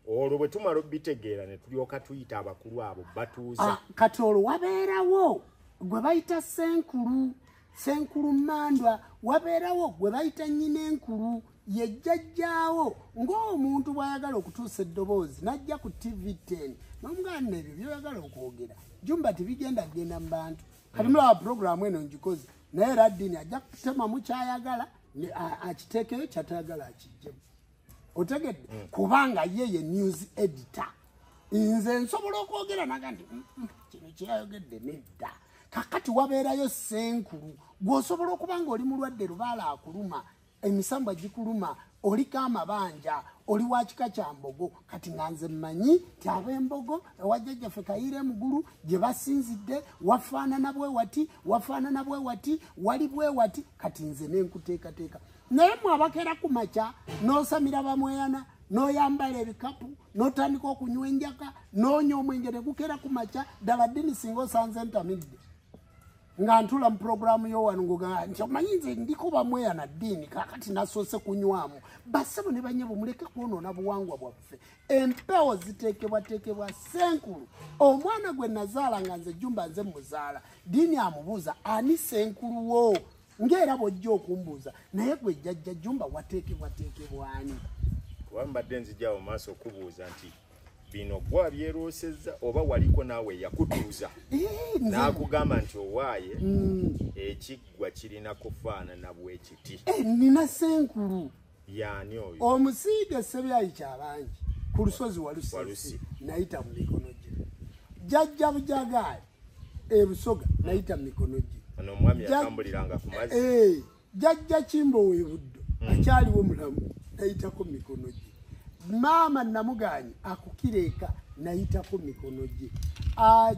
Olwo bwe tumala obitegeera ne tulyoka tuyita abakulu abo batuuza. Kati olwo wabeerawo gwe bayita Ssenkulu, Ssenkulu Mmandwa, wabeerawo gwe bayita Nnyina-Enkulu, ye jjajjaawo. Ng'omuntu bw'ayagala okutuusa eddoboozi n'ajja ku TV10 n'omuganda ebyo by'oyagala okwogera Jumba tebigenda kugenda mu bantu. Kati mulaba puroguraamu eno ngikoze, naye era ddiini ajja kutemamu ky'ayagala akiteekeyo, ky'atayagala akiggyemu. Otegedde? Kubanga ye ye news editor. Nze nsobola okwogera naga nti kino kyeyayogedde nedda. Kakati wabeerayo ssenkulu gw'osobola okuba nga oli mulwadde, lubaala akuluma, emisambwa gikuluma, oliko amabanja, oli wa kika kya mbogo. Kati nga nze mmanyi nti ab'embogo ewa jjajjaffe Kayiira Emugulu gye basinzidde wafaanana bwe wati, wafaanana bwe wati, wali bwe wati. Kati nze nenkuteekateeka. Naye mwe abakeera ku makya n'osamira bamweyana, n'oyambala ebikapu, n'otandika okunywa enjaka, n'onywa omwenge ne gukeera ku makya. Ddala ddini singa osanze ntamidde nga ntula mu puroguramu yo wano ngoga nti omanyi nze ndiko bamweyana ddiini, kakati nasoose kunywamu. Bassebo ne bannyabo, muleke kwonoona buwangwa bwaffe. Empewo ziteekebwateekebwa ssenkulu. Omwana gwe nazaala nga nze Jjumba nze muzaala, ddiini amubuuza ani ssenkulu wo, ng'era bw'ojja okumbuuza naye gwe jjajja Jjumba wateekebwateekebwani? Kuba mbadde nzijjawo maaso okubuuza nti bino gwa byeroosezza oba waliko naawe yakutuuza n'akugamba nti owaaye ekiggwa kirina kufaanana bwe kiti? Nina ssenkulu. Yaani oyo? Omusiige Sebyayi Kyabangi ku lusozi Walusi, Walusi. nayita mu mikono gye. Jjajja Bujagaali e Busoga nayita mu mikono gye. Ono omwami yatambuliranga ku mazzi. Jjajja Kimbo w'e Buddo akyaliwo mulamu, nayitako mu mikono gye. Maama Namuganye akukira eka, nayitako mu mikono gye.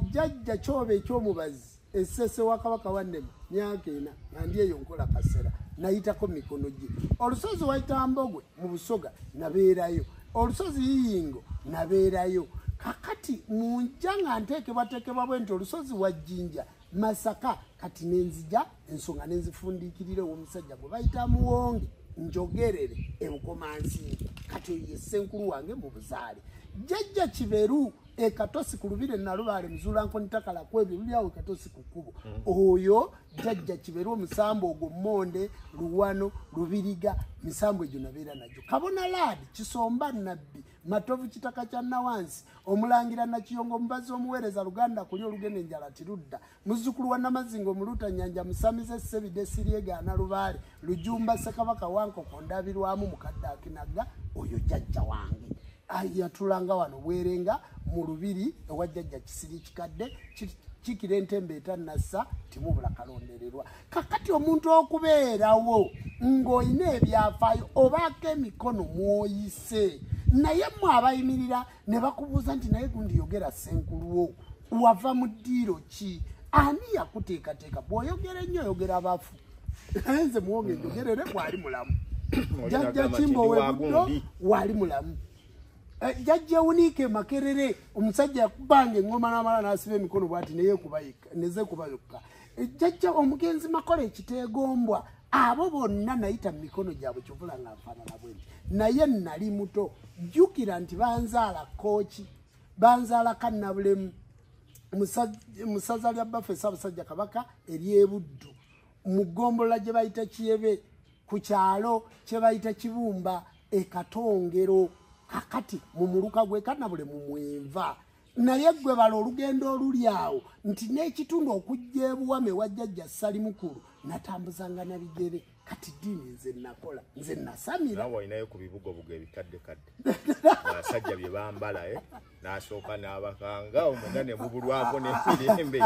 Jjajja Kyoba ekyomubazi essese wa Kabaka wannema myaka 4 nga ndi eyo nkola kasera, nayitako mu mikono gye. Olusozi Waitambogwe mu Busoga nabeerayo, olusozi Yiyingo nabeerayo. Kakati munja nga nteekebwateekebwa bwe nti olusozi Wajjinja Masaka. Kati nenzija ensonga nenzifundiikirira ow'omusajja gwe bayita Muwonge Njogerere eBukomansimbi. Kati oyo ye ssenkulu wange mu buzaale. Jjajja Kiberu ekatosi ku lubire Nalubaale Muzuulankonitakala kwebyo buli awo ekatosi ku kkubo. Oyo jjajja Kiberu omusambo ogwo Monde Luwano Lubiriga, misambo egyo nabeera nagyo. Kabona Laadi Kisomba Nabbi Matovu Kitaka kya Nawansi Omulangira Nakiyongo omubazi omuweereza Luganda kuli olugenda enjala tirudda, muzzukulu wa Namazinga Omuluta Nyanja Musamize Sebide Siryegaana Lubaale Lujumba Ssekabaka Wankoko ndabirwamu mukadde Akinagga. Oyo jjajja wange. Yatulanga wano Bwerenga mu lubiri ewa jjajja Kisiri Kikadde kikira entembe etannassa timubula kalondererwa. Kakati omuntu okubeerawo ng'olina ebyafaayo obaako emikono mw'oyise, naye mmwe abayimirira ne bakubuuza nti naye gundi yogera ssenkuluwo, wava mu ddiiro ki, ani yakuteekateeka? Bw'oyogera ennyo oyogera bafu. Naye nze Muwonge njogerere bw'ali mulamu. Oli Jjajja nagamba nti Kimbo ndi wa w'e Buddo gundi. wali mulamu. Jjajja Wuniike Makerere, omusajja yakubanga eŋŋoma n'amala n'asiba emikono bw'ati nezekuba yokka. Jjajja omugenzi Makola Ekiteegombwa, abo bonna nayita mu mikono gyabwe, kyovula nga nfaanana bwe nti. Naye nali muto. Jjukira nti banzaala Kooki, banzaala Kannabulemu mu ssaza lya Bbaffe Ssaabasajja Kabaka ery'Ebuddu, mu ggombolola gye bayita Kiyebe, ku kyalo kye bayita Kibumba e Katongero. Kakati mu muluka gw'e Kannabule mu mwenva. Naye gwe bala olugendo oluli awo nti n'ekitundu okujja ebuwame wa jjajja Salimukulu natambuzanga na bigere. Kati ddiini nze nakola, nze nasamira. Naawe olinayo ku bibugobugo ebikadde kadde abasajja bye bambala, eh? N'asooka n'abakanga omwenda ne mubulwako n'emirembe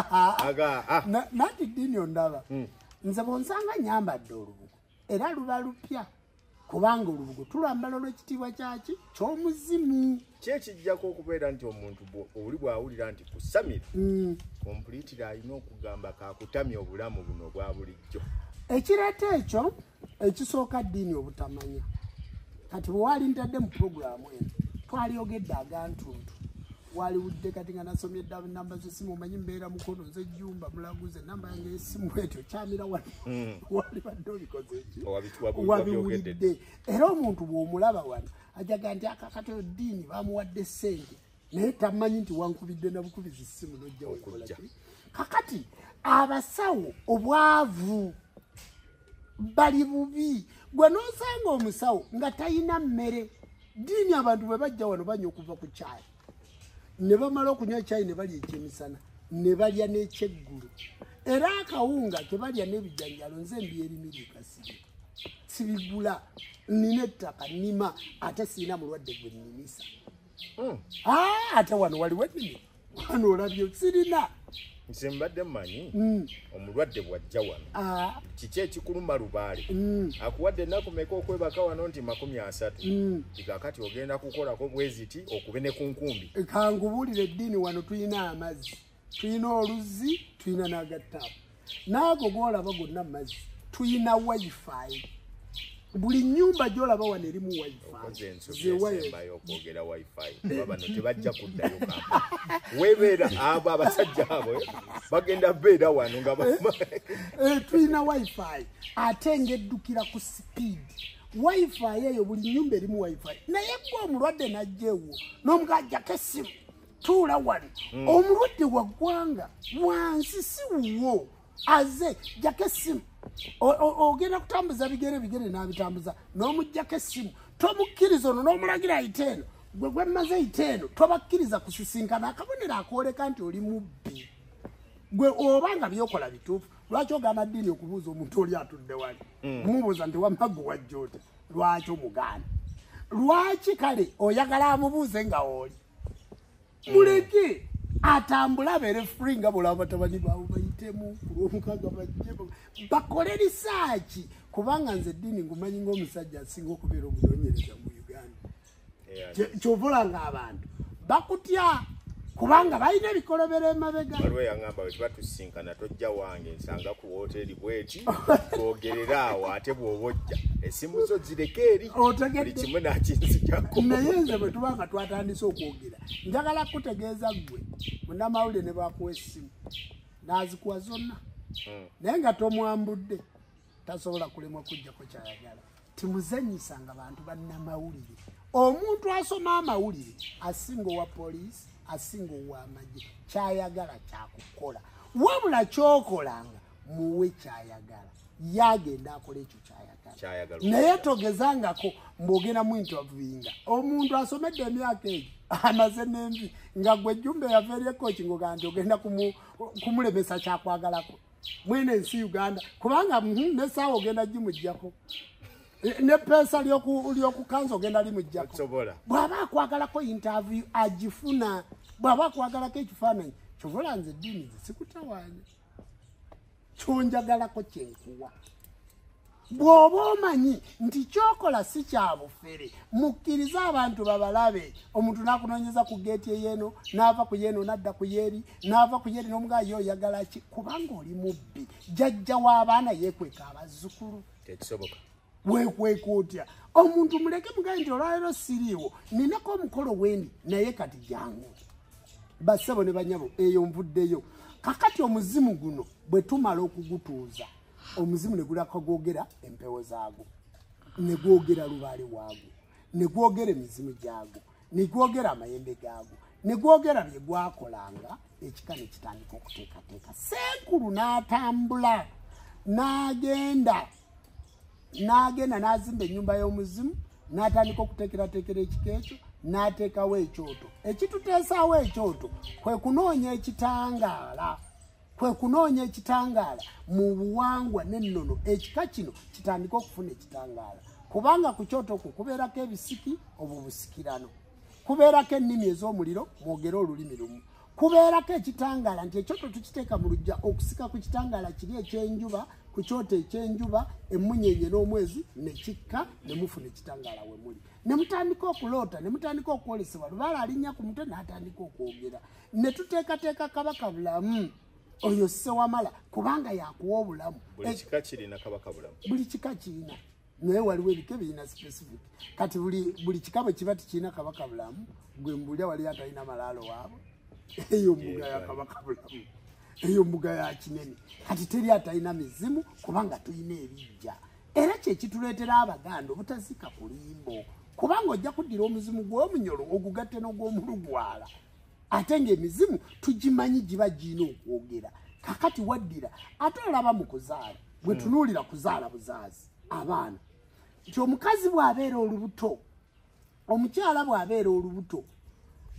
aga ah. Nanti ddiini ondaba nze bwonsanga nyambadde olubugo era luba lupya, kubanga olubugo tulwambala olw'ekitiibwa kyaki ky'omuzimu. Ki ekijjako okubeera nti omuntu oli bw'awulira nti kusamira completely alina okugamba kakutamya obulamu buno obwa bulijjo? Ekireeta ekyo ekisooka ddiini obutamanya. Kati bwe wali ntadde mu puroguramu eno twalyogedde agantuntu waliwudde. Kati nga nasomye dda namba z'essimu, omanyi mbeera Mukono, nze Jjumba mulaguze, namba yange y'essimu etyo kyamira wano, walibadde obikoze eki? Wabyogedde. Wabiwulidde. Era omuntu bw'omulaba wano ajaga nti akakati oyo ddiini bamuwadde ssente, naye tamanyi nti wankubidde na bukubizi ssimu nojja wekola Okujja. ki. Kakati abasawo obwavu bali bubi. Gwe n'osanga omusawo nga talina mmere. Ddiini abantu bwe bajja wano banywa okuva ku kyayi ne bamala okunywa ekyayi ne balya ekyemisana ne balya n'ekyeggulu, era akawunga kebalya n'ebijanjalo nze mbyerimira ekasibe, sibigula. Nina ettaka nnima, ate siina mulwadde gwe nnimisa. Ah, ate wano waliwo ennimi wano olabye sirina. Nze mbadde mmanyi omulwadde bw'ajja wano kiki ekikuluma lubaale akuwadde ennaku meka okwebaka wano nti 30 kati ogenda kukolako bweziti okube ne ku nkumbi. Kankubuulire eddiini, wano tulina amazzi, tulina oluzzi, tulina n'agattaapu, n'ago g'olaba gonna mazzi, tulina wifi. Buli nnyumba gy'olaba wano erimu wifi. Okoze ensobi esembayo okwogera wifi, kuba bano tebajja kuddayo Kampala. Webeera abo abasajja abo bagenda beera wano nga tulina wifi ate ng'eddukira ku speed. Wifi eyo buli nnyumba erimu wifi, naye gwe omulwadde n'ajja ewuwo n'omugajjako essimu tuula wano. Omulwadde wa ggwanga wansi si wuwo, aze jjako essimu. Ogenda kutambuza bigere bigere n'abitambuza n'omuggyako essimu, tomukkiriza ono n'omulagira ayite eno, gwe gwemmaze ayite eno, tobakkiriza kusisinkana. Akabonero akooleka nti oli mubbi. Gwe oba nga byokola bituufu, lwaki ogaana ddiini okubuuza omuntu oli atudde wali? Mubuuza nti wamma gwe wajja otya? Lwaki omugaana? Lwaki kale oyagala amubuuze nga oli? Muleke atambule abeere free nga bw'olaba batabani baabwe bayitemu ku lw'omukaaga bajje bakole risaaki, kubanga nze eddiini ngumanyi ng'omusajja asinga okubeera omunoonyereza mu Uganda. Kyova olanga abantu bakutya kubanga balina ebikolobero emabega. Waliwo eyaŋŋamba bwe tuba tusisinkana tojja wange nsanga ku woteeri bweti twogerera awo, ate bw'oba ojja essimu zo zireke eri, buli kimu n'akinzijako. Naye nze bwe tuba nga twatandise okwogera njagala kutegeeza ggwe munnamawulire ne bakuwa essimu n'azikuwa zonna, naye nga tomwambudde tasobola kulemwa kujjako kyayagala. Timuzannyisanga bantu bannamawulire. Omuntu asoma amawulire asinga owa poliisi, asinga ow'amagye, kyayagala kyakukola. Wabula kyokolanga muwe kyayagala, yagenda akola ekyo kyayagala. Naye togezangako mbw'ogenda mu interviewinga omuntu asomedde emyaka egyo amaze n'envi nga gwe ejjumba eyava eri ekooki ng'ogamba nti ogenda kumulemesa kyakwagalako mwene ensi Uganda, kubanga n'essaawa ogenda gimuggyako, ne peesa ly'okukanza ogenda limuggyako. Bw'aba akwagalako interview agifuna, bw'aba akwagalako ekifaananyi. Kyova nze eddiini nze sikutawaanya, kyonjagalako kyenkuwa. Bw'oba omanyi nti kyokola si kya bufere, mukkirize abantu babalabe. Omuntu n'akunoonyeza ku geeti ey'eno, n'ava ku yeeno n'adda ku yeeri, n'ava ku yeeri n'omugaa ye oyagala ki? Kubanga oli mubbi. Jjajja w'abaana yeekweka abazzukulu. Tekisoboka. Weekweka otya? Omuntu muleke mugaye nti olwaleero siriiwo, ninako omukolo wendi, naye kati jangu. Bassebo ne bannyabo, eyo nvuddeyo. Kakati omuzimu guno bwe tumala okugutuuza, omuzimu ne gulaka gwogera empewo zaagwo, ne gwogera lubaale waagwo, ne gwogera emizimu gyagwo, ne gwogera amayembe gaagwo, ne gwogera bye gwakolanga, ekika ne kitandika okuteekateeka. Ssenkulu n'atambula n'agenda n'azimba ennyumba y'omuzimu, n'atandika okuteekerateekera ekika ekyo, n'ateekawo ekyoto. Ekituteesaawo ekyoto kwe kunoonya ekitangaala, kwe kunoonya ekitangaala mu buwangwa n'ennono. Ekika kino kitandika okufuna ekitangaala, kubanga ku kyoto okwo kubeerako ebisiki obwo busikirano, kubeerako ennimi ez'omuliro mwogere olulimi lumu, kubeerako ekitangaala nti ekyoto tukiteeka mu luggya okusika ku kitangaala kiri ekyenjuba, ku kyoto ekyenjuba, emmunyenye n'omwezi ne kikka ne mufuna ekitangaala we muli. Ne mutandika okuloota, ne mutandika okwolesebwa, lubaale alinnya ku mutwe n'atandika okwogera. Ne tuteekateeka Kabaka Bulamu oyo Ssewamala, kubanga yakuwa obulamu. Buli kika kirina Kabaka Bulamu. Buli kika kirina, naye waliwo ebika ebirina specific. Kati buli kika bwe kiba tekirina Kabaka Bulamu, gwe mbulya wali atalina malaalo waabwe. Eyo mbuga ya Kabaka Bulamu, eyo mbuga ya Kinene. Kati teri atalina mizimu, kubanga tulina ebijja. Era kye kituleetera Abaganda obutazika ku limbo, kubanga ojja kuddira omuzimu gw'omunyolo ogugatte n'ogw'omulugwala, ate ng'emizimu tugimanyi giba girina okwogera. Kakati waddira ate olaba mu kuzaala, bwe tunuulira kuzaala buzaazi abaana, nti omukazi bw'abeera olubuto, omukyala bw'abeera olubuto,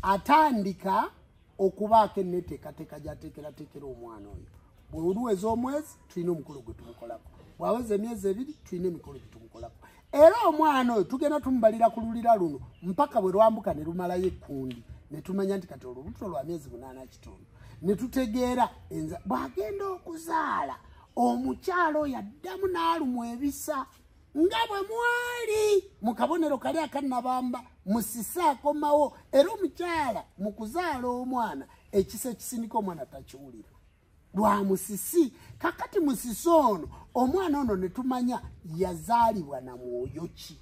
atandika okubaako enneeteekateeka gy'ateekerateekera omwana oyo. Bwe oluweza omwezi tulina omukolo gwe tumukolako, bw'aweza emyezi ebiri tulina emikolo gye tumukolako. Era omwana oyo tugenda tumubalira ku lulira luno mpaka bwe lwambuka ne lumalayo ekkundi, Ne tumanya nti kati olubuto lwa myezi 8.5. Ne tutegeera bw'agenda okuzaala omukyalo oyo addamu n'alumwa ebisa nga bwe mwali mu kabonero kali akannabamba musisi akomawo. Era omukyala mu kuzaala omwana ekisa ekisindika omwana takiwulira lwa musisi. Kakati musisi ono omwana ono ne tumanya yazaalibwa na mwoyo ki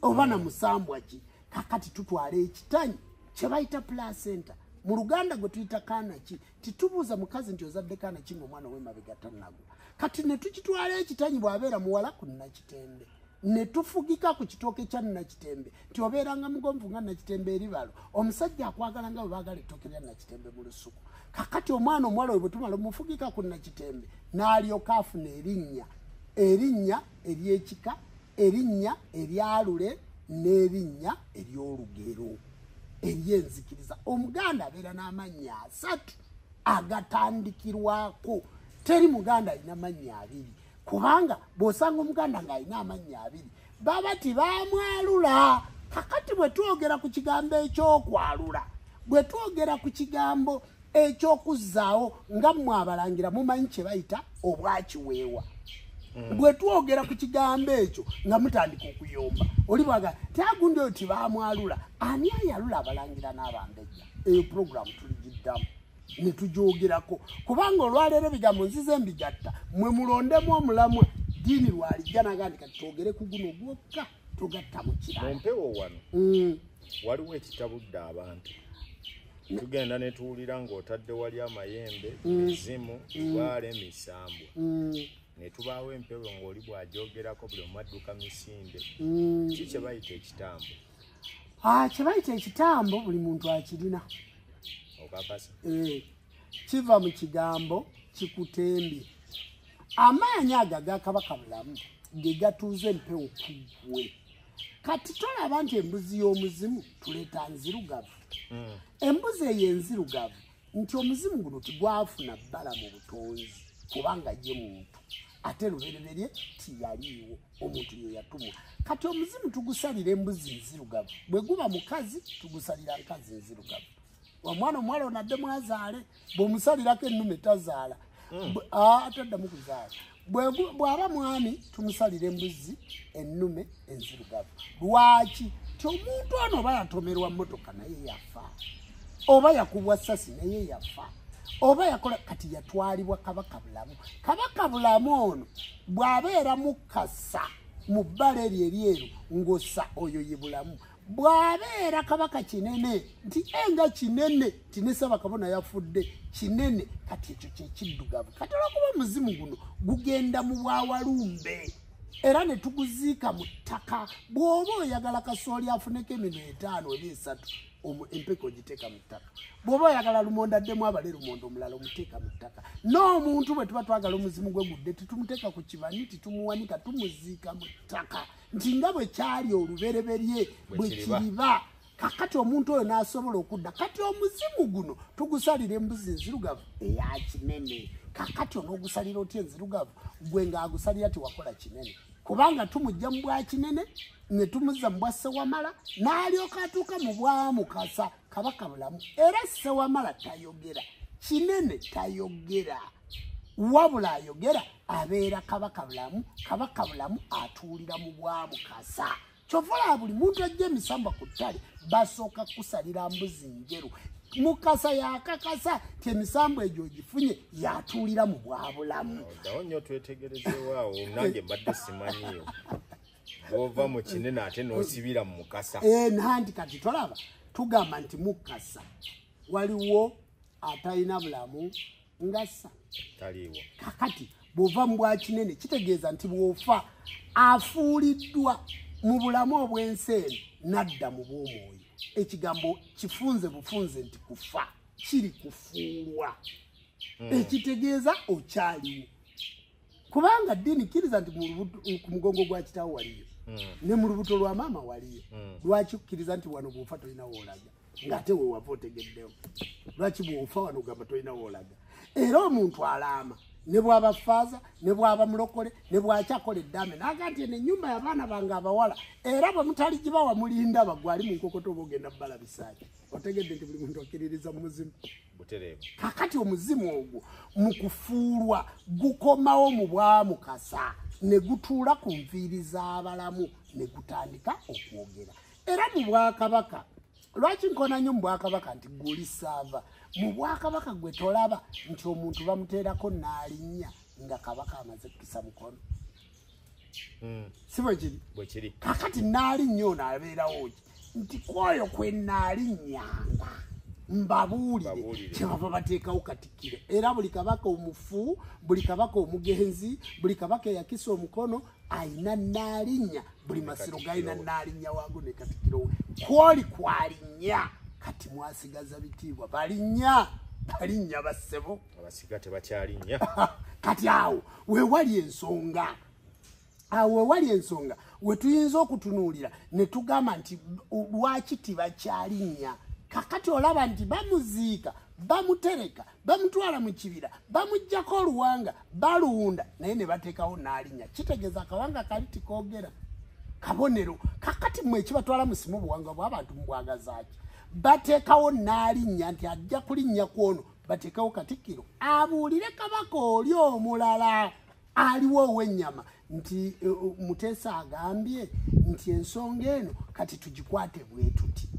oba na musambwa ki. Kakati tutwala ekitanyi kye bayita placenta, mu Luganda gwe tuyita kaana ki. Titubuuza mukazi nti ozadde kaana ki ng'omwana ow'emabega tannagwa. Kati ne tukitwala ekitanyi bw'abeera muwala ku Nakitembe, ne tufugika ku kitooke kya Nakitembe nti obeeranga mugonvu nga Nakitembe eribalo, omusajja akwagala nga bwe baagala ettooke lya Nakitembe mu lusuku. Kakati omwana omuwala oyo bwe tumala omufugika ku Nakitembe n'alyoka afuna erinnya, erinnya ery'ekika, erinnya eryalule n'erinnya ery'olugero ery'enzikiriza. Omuganda abeera n'amannya 3 agatandikirwako. Teri muganda alina mannya 2, kubanga bw'osanga omuganda ng'alina amannya 2 baba tibamwalula. Kakati bwe twogera ku kigambo ekyokwalula, bwe twogera ku kigambo ekyokuzzaawo, nga mmwe abalangira mumanyi kye bayita obwakiweewa. Bwe twogera ku kigambo ekyo nga mutandika okuyomba, oli bwaga ti agundi oyo tibamwalula. Ani ayalula abalangira n'abambejja? Eyo puroguramu tuligiddamu ne tugyogerako, kubanga olwaleero ebigambo nzize mbigatta, mwe mulondemu omulamwa. Ddiini lwalijja naga nti kati twogere ku guno gwokka, togatta mu kirala. Mu mpewo wano waliwo ekitabudde abantu. Tugenda ne tuwulira ng'otadde wali amayembe, mizimu, lubaale, misambwa. Ne tubaawo empewo ng'oli bw'agyogerako buli omu adduka misinde. Ki kye bayita ekitambo? Kye bayita ekitambo buli muntu akirina. Okakasa? Kiva mu kigambo kikutembye. Amaanyi ago aga Kabaka Bulamu ge gatuuza empewo ku ggwe. Kati tolaba nti embuzi y'omuzimu tuleeta nzirugavu. Embuzi eyo enzirugavu nti omuzimu guno tegwafuna bbala mu butonzi, kubanga ye muntu, ate lubereberye tiyaliiwo, omuntu ye yatumwa. Kati omuzimu tugusalira embuzi nzirugavu, bwe guba mukazi tugusalira nkazi nzirugavu. Omwana omuwala ono addemu azaale, bw'omusalirako ennume tazaala, ataddamu kuzaala. Bw'aba mwami tumusalira embuzi ennume enzirugavu. Lwaki? Ti omuntu ono oba yatomerwa mmotoka naye yafa, oba yakubwa ssasi naye yafa, oba yakola, kati yatwalibwa Kabaka Bulamu. Kabaka Bulamu ono bw'abeera mukasa mu bbala eryo eryeru ng'ossa oyo ye Bulamu. Bw'abeera Kabaka Kinene nti enga Kinene ti ne Ssaabakabona yafudde Kinene, kati ekyo kye kiddugavu. Kati olw'okuba omuzimu guno gugenda mu bwawalumbe era ne tuguziika mu ttaka, bw'oba oyagala kasooli afuneko eminwe 5 oba 3, empeke ogiteeka mu ttaka. Bw'oba oyagala lumonde addemu abale lumonde omulala, omuteeka mu ttaka. N'omuntu bwe tuba twagala omuzimu gwe gudde, tetumuteeka ku kibani, titumuwanika, tumuziika mu ttaka nti nga bwe kyali olubereberye bwe kiriba. Kakati omuntu oyo n'asobola okudda. Kati omuzimu guno tugusalira embuzi enzirugavu eya Kinene. Kakati onoogusalira otya enzirugavu? Gwe ng'agusalira tiwakola Kinene, kubanga tumujja mu bwa Kinene ne tumuzza mu bwa Ssewamala, n'alyoka atuuka mu bwa Mukasa Kabaka Bulamu. Era Ssewamala tayogera, Kinene tayogera, wabula ayogera abeera Kabaka Bulamu. Kabaka Bulamu atuulira mu bwa Mukasa. Kyova olaba buli muntu ajja emisambwa ku ttale basooka kusalira mbuzi njeru. Mukasa yakakasa ti emisambwa egyo ogifunye, yatuulira mu bwa Bulamu. Ddawo nnyo twetegerezewaawo, nange mbadde simanyiyo bw'ova mu Kinene ate n'osibira mu Mukasa. Nanti kati tolaba tugamba nti Mukasa waliwo atalina bulamu ngassa taliiwo. Kakati bw'ova mu bwa Kinene kitegeeza nti bw'ofa afuuliddwa mu bulamu obw'ensi eno n'adda mu bw'omwoyo. Ekigambo kifunze bufunze nti kufa kiri kufuulwa, ekitegeeza okyaliwo, kubanga ddiini kkiriza nti ku mugongo gwa kitaawo waliyo, ne mu lubuto lwa maama waliyo. Lwaki kukkiriza nti wano bw'ofa tolina w'olaga, ng'ate we wava otegeddewo? Lwaki bw'ofa wano ogamba tolina w'olaga? Era omuntu alaama Ne bw'aba faaza, ne bw'aba mulokole, ne bw'akyakola eddaame, n'aga nti eno ennyumba y'abaana bange abawala, era bwe mutaligibawa mulindaba, gwali mu nkokoto oba ogenda balabisaaki. Otegedde nti buli muntu akkiririza mu muzimu. Kakati omuzimu ogwo mu kufuulwa gukomawo mu bwamukasa ne gutuula ku nviiri z'abalamu ne gutandika okwogera. Era mu bwakabaka, lwaki nkona nnyo mu bwakabaka nti guli saava? Mu bwakabaka gwe tolaba nti omuntu bamuteerako n'alinnya nga kabaka amaze kukisa mukono. Si bwe kiri? Kakati n'alinnya ono abeerawo ki? Nti kwoyo kwe naalinnyanga mbabuulire kyebava bateekawo katikkiro. Era buli kabaka omufu, buli kabaka omugenzi, buli kabaka eyakisa omukono ayina naalinnya, buli masiro galina naalinnya waago ne katikkiro we. Kwoli kwalinnya, kati mwasigaza bitiibwa, balinnya, balinnya bassebo. Abasiga tebakyalinnya. Kati awo wewali ensonga. Awo wewali ensonga we tuyinza okutunuulira ne tugamba nti lwaki tebakyalinnya. Kakati olaba nti bamuziika, bamutereka, bamutwala mu kibira, bamuggyako oluwanga, baluwunda, naye ne bateekawo n'alinnya. Kitegeeza akawanga kali tikoogera kabonero. Kakati mmwe ekibatwala musimu obuwangwa bw'abantu mubwagazaaki? Bateekawo n'alinnya nti ajja kulinnya ku ono, bateekawo katikkiro abuulire kabaka oli omulala aliwo ow'ennyama nti Muteesa agambye nti ensonga eno kati tugikwate bwe tuti.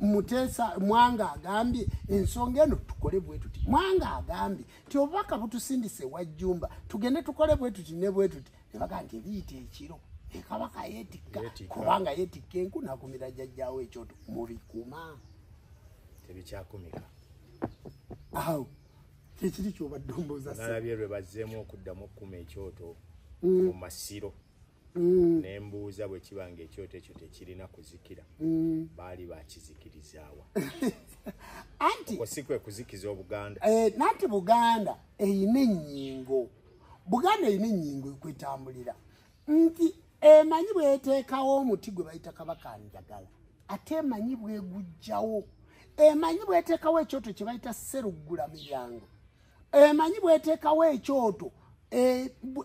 Muteesa Mwanga agambye ensonga eno tukole bwe tuti. Mwanga agambye nti obubaka butusindise wa Jjumba tugende tukole bwe tuti ne bwe tuti. Ne bagamba nti ebiyita ekiro kabaka yeetikka, kubanga yeetikka enku n'akumira jjajjaawe ekyoto. Mubikuma tebikyakumika. Awo kyekiri ky'obadde ombuuza. Nalabye lwe bazzeemu okuddamu okukuma ekyoto mu masiro. Ne mbuuza bwe kiba nga ekyoto ekyo tekirina kuzikira, baali bakizikirizaawa? Anti okwo si kwe kuzikiza Obuganda. Nanti Buganda eyina ennyingo. Buganda eyina ennyingo ekwetambulira nti emanyi bweteekawo omuti gwe bayita Kabaka Njagala, ate emanyi bweguggyawo, emanyi bweteekawo ekyoto kye bayita Sseruggula Miryango, emanyi bweteekawo ekyoto,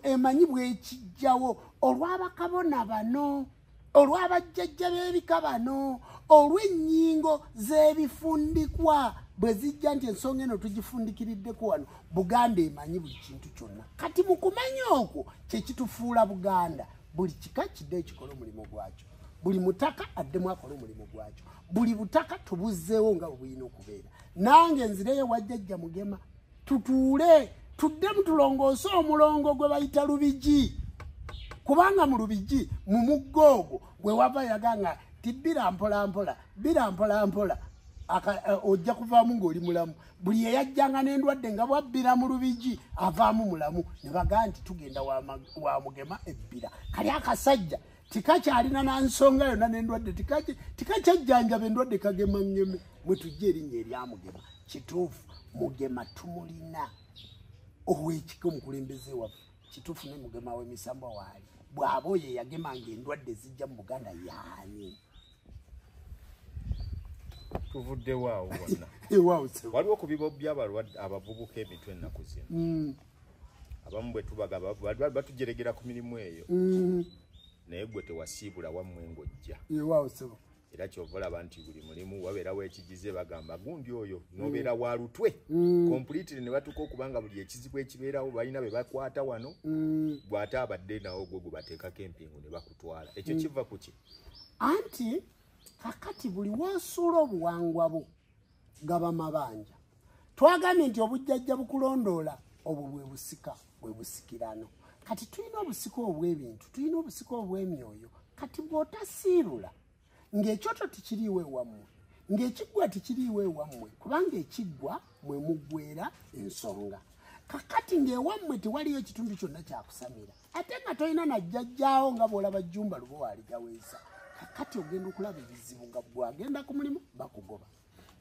emanyi bwekijjawo olw'abakabona bano, olw'abajjajja b'ebika bano, olw'ennyingo z'ebifundikwa bwe zijja nti ensonga eno tugifundikiriddeko wano. Buganda emanyi buli kintu kyonna. Kati mu kumanya okwo kye kitufuula Buganda. Buli kika kidde ekikola omulimu gwakyo, buli mutaka addemu akole omulimu gwakyo, buli butaka tubuzzeewo nga bwe bulina okubeera. Nange nzireyo wa jjajja Mugema, tutuule tuddemu tulongoose omulongo gwe bayita Lubigi, kubanga mu Lubigi mu mugga ogwo gwe wava yaganga ti bbira mpola mpola, bbira mpola mpola, ojja kuvaamu ng'oli mulamu. Buli eyajjanga n'endwadde nga bwabbira mu Lubigi avaamu mulamu. Ne bagamba nti tugenda wa Mugema ebbira. Kali akasajja tikakyalina na nsonga yonna n'endwadde, tikakyajjanjaba endwadde, kagema ngeme. Mwe tujja erinnya erya Mugema. Kituufu Mugema tumulina ow'ekika omukulembeze waffe. Kituufu ne Mugema w'emisambwa waali. Bw'aba oyo eyagemanga endwadde zijja mu Buganda yaani? Tuvuddewo awo wonna. Waliwo ku bibo by'abalwadde abavubuka emitwe ennaku zino. Abamu bwe tubagaba batujeregera ku mirimu eyo. Naye gwe tewasiibula wammwe ng'ojja. Era ky'ova olaba nti buli mulimu wabeerawo ekigize bagamba gundi oyo n'obeera wa lutwe. Completely ne batuuka okubanga buli ekizibu ekibeerawo balina be bakwata wano, gw'ate abadde nawo gwe gubateekako empingu ne bakutwala. Ekyo kiva ku ki? Anti kakati buli w'osuula obuwangwa bwo gaba mabanja. Twagambye nti obujjajja bukulondoola, obwo bwe busika, bwe busikirano. Kati tulina obusika obw'ebintu, tulina obusika obw'emyoyo. Kati bw'otasiirula ng'ekyoto tekiriiwo ewammwe, ng'ekiggwa tekiriiwo ewammwe, kubanga ekiggwa mwe muggwera ensonga. Kakati ng'ewammwe tewaliyo ekitundu kyonna kyakusamira, ate nga tolina na jjajjaawo nga bw'olaba Jjumba Lubowa aligaweesa. Kakati ogenda okulaba ebizibu nga bw'agenda ku mulimu bakugoba.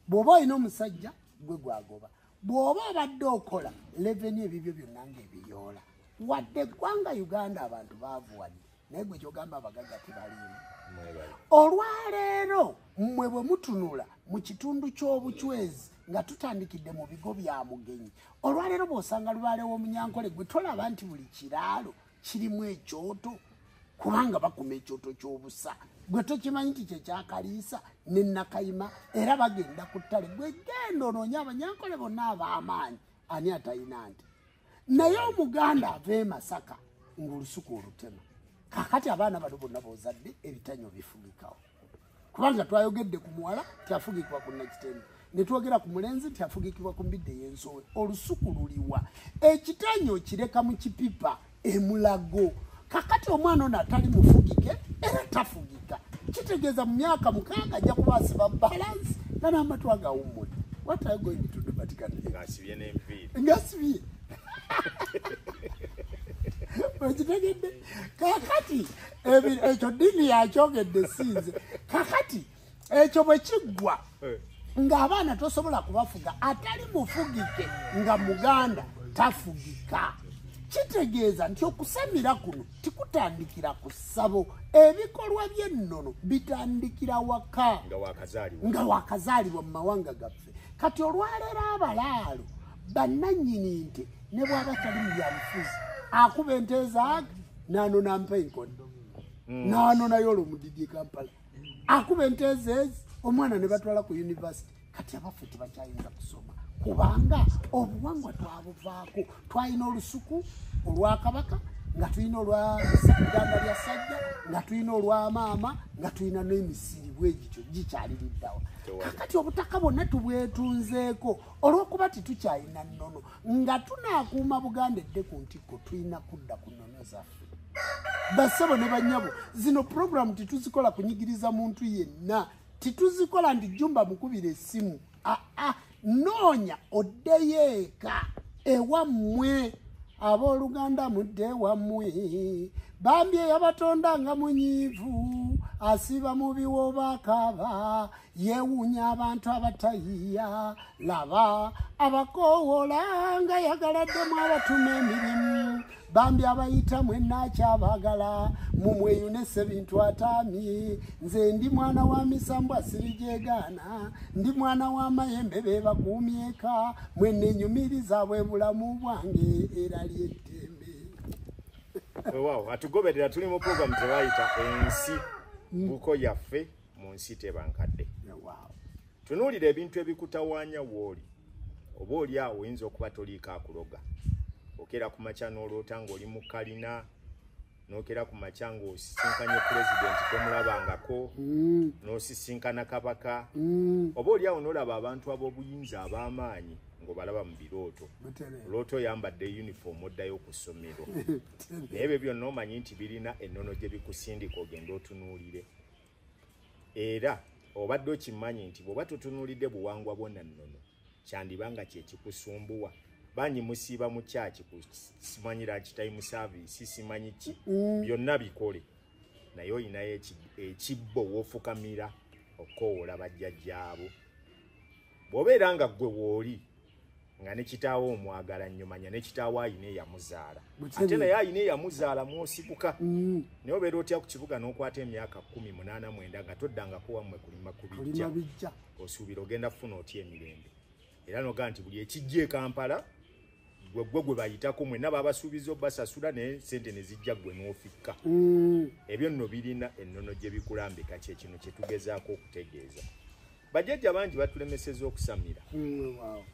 Bw'oba olina omusajja gwe gwagoba, bw'oba obadde okola leveni ebibyo byonna ng'ebiyoola. Wadde eggwanga Uganda abantu baavuwadde, Naye gwe kyogamba abagagga tebaliimu. Olwaleero mmwe bwe mutunula mu kitundu ky'obuchwezi nga tutandikidde mu bigo bya Mugenyi, olwaleero bw'osanga lubaale w'omunyankole gwe tolaba nti buli kiraalo kirimu ekyoto, kubanga bakuma ekyoto ky'obusa. Gwe tokimanyi nti kyekyakaliisa ne Nakayima, era bagenda ku ttale. Gwe genda onoonye abanyankole bonna ab'amaanyi, ani atayina nte? Naye Omuganda ava e Masaka ng'olusuku olutema. Kakati abaana bano bonna b'ozadde ebitanyo bifugikawo, kubanga twayogedde ku muwala tyafugikibwa ku Nakitende, ne twogera ku mulenzi tyafugikibwa ku mbidde y'ensowe. Olusuku luliwa? Ekitanyo kireka mu kipipa emulago. Kakati omwana ono atali mufugike era tafugika, kitegeeza mu myaka 6 ajja kuba asiba balance nga n'amatu agawummudde. What are you going to do? Ng'asibye n'enviiri. Ng'asibye. Okitegedde? Kakati ekyo ddiini yakyogedde sinze. Kakati ekyo bwe kiggwa ng'abaana tosobola kubafuga, atali mufugike nga Muganda tafugika. Kitegeeza nti okusamira kuno tikutandikira ku ssabo, ebikolwa by'ennono bitandikira waka nga wakazaalibwa mu mawanga gaffe. Kati olwaleero abalaalo bannannyini nte ne bw'aba tali mu byabufuzi akuba ente zaaga n'anona mpa enkoni n'anonayo olwo omudidi e Kampala, akuba ente ezeezi omwana ne batwala ku yunivasite. Kati abaffe tebakyayinza kusoma kubanga obuwangwa twabuvaako. Twalina olusuku olwa Kabaka, nga tulina olwa Uganda lya Sajja, nga tulina olwa maama, nga tulina n'emisiri bwe gityo gikyaliriddawa. Kakati obutaka bwonna tubwetunzeeko olw'okuba tetukyalina nnono. Nga tunaakuuma Buganda edde ku ntikko, tulina kudda ku nnono zaffe. Bassebo ne bannyabo, zino puroguramu tetuzikola kunyigiriza muntu yenna, tetuzikola nti Jumba mukubira essimu. Aa, noonya oddeyo eka ewammwe, abooluganda mudde ewammwe. Bambi eyabatonda nga munyiivu, asiba mu biwo bakaaba, yeewuunya abantu abatayiiya. Laba abakoowoola nga yagaladdemu abatuma emirimu. Bambi abayita mwenna akyabagala, mumweyune Ssebintu ataamye. Nze ndi mwana wa misambwa sirigyegaana, ndi mwana wa mayembe be bakuumyeka, mwennenyumiriza bwe bulamu bwange era ly'eddembe. Weewaawo, atugoberera tuli mu puroguramu tebayita ensi buko yaffe mu nsi tebankadde. Tunuulira ebintu ebikutawaanya w'oli, oba oli awo oyinza okuba toliiko akuloga. Okera ku makya n'oloota ng'oli mu kalina, n'okera ku makya ng'osisinkanye pulezidenti tomulabangako, n'osisinkana kabaka, oba oli awo n'olaba abantu ab'obuyinza ab'amaanyi ng'obalaba mu birooto. Olooto oyambadde yunifoomu oddayo ku ssomero. Naye ebyo byonna omanyi nti birina ennono gye bikusindika ogende otunuulire. Era obadde okimanyi nti bw'oba totunuulidde buwangwa bwonna nnono, kyandiba nga kye kikusumbuwa. Bangi musiiba mu kyaki simanyi lunch time service, simanyi ki, byonna bikole, naye olinayo ekibbo w'ofukamira okukowoola bajjajjaabo. Bw'obeera nga ggwe w'oli nga ne kitaawo omwagala nnyo, manya ne kitaawo ayina eyamuzaala, ate naye ayina eyamuzaala mw'osikuka. Naye obeera otya ku kibuga n'okwata emyaka 18 9 nga toddangako wammwe kulima ku bijja, osuubira ogenda kufuna otya emirembe? Era n'ogaa nti buli ekijja e Kampala gwe gwe bayitako mwenna babasuubiza obbasasula, naye ssente ne zijja ggwe n'ofikka. Ebyo nno birina ennono gye bikulambika, kye kino kye tugezaako okutegeeza. Bajjajja bangi batulemesezza okusamira.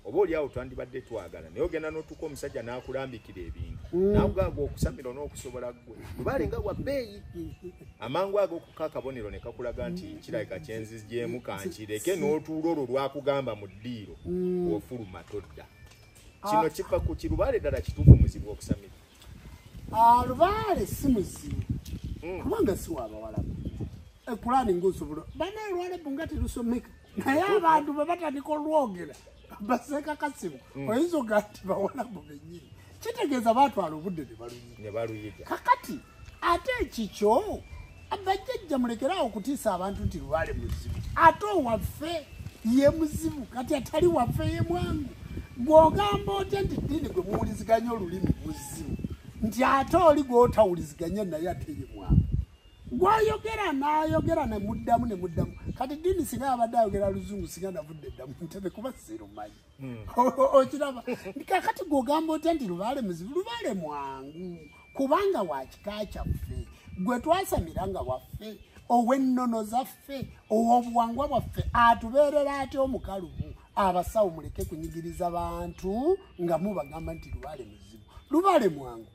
Oba oli awo twandibadde twagala, naye ogenda n'otuuka omusajja n'akulambikira ebintu, n'akugamba gwe okusamira onookusobola ggwe, lubaale nga bwa bbeeyi. Amangu ago okuka akabonero ne kakulaga nti kirabika kyenzigyemu kankireke, n'otuula olwo lwakugamba mu ddiiro, ofuluma todda. Kino kiva ku ki? Lubaale ddala kituufu muzibu okusamira? Lubaale si muzibu kubanga si waabawalabu. Ekulani ng'osobola banaye olwalebu nga terusomeka, naye abantu bwe batandika olwogera baseeka kasimu, oyinza ogaa nti bawalabu bennyini. Kitegeeza baatwala obudde ne baluyiga. Kakati ate ekikyo bajjajja mulekeraawo okutiisa abantu nti lubaale muzibu, ate owaffe ye muzibu, kati atali waffe ye mwangu. Gw'ogamba otya nti ddiini gwe muwuliziganya olulimi muzibu, nti ate oli gw'otawuliziganya naye ate ye mwangu? Gwayogera n'ayogera ne muddamu ne muddamu. Kati ddiini singa yabadde ayogera luzungu singa navudde dda mu ntebe kuba sirumanyi. Okiraba? Kakati gw'ogamba otya nti lubaale muzibu? Lubaale mwangu kubanga wa kika kyaffe, gwe twasamira nga waffe, ow'ennono zaffe, ow'obuwangwa bwaffe, atubeerera atya omukalubu? Abasawo muleke kunyigiriza bantu nga mubagamba nti lubaale muzibu. Lubaale mwangu.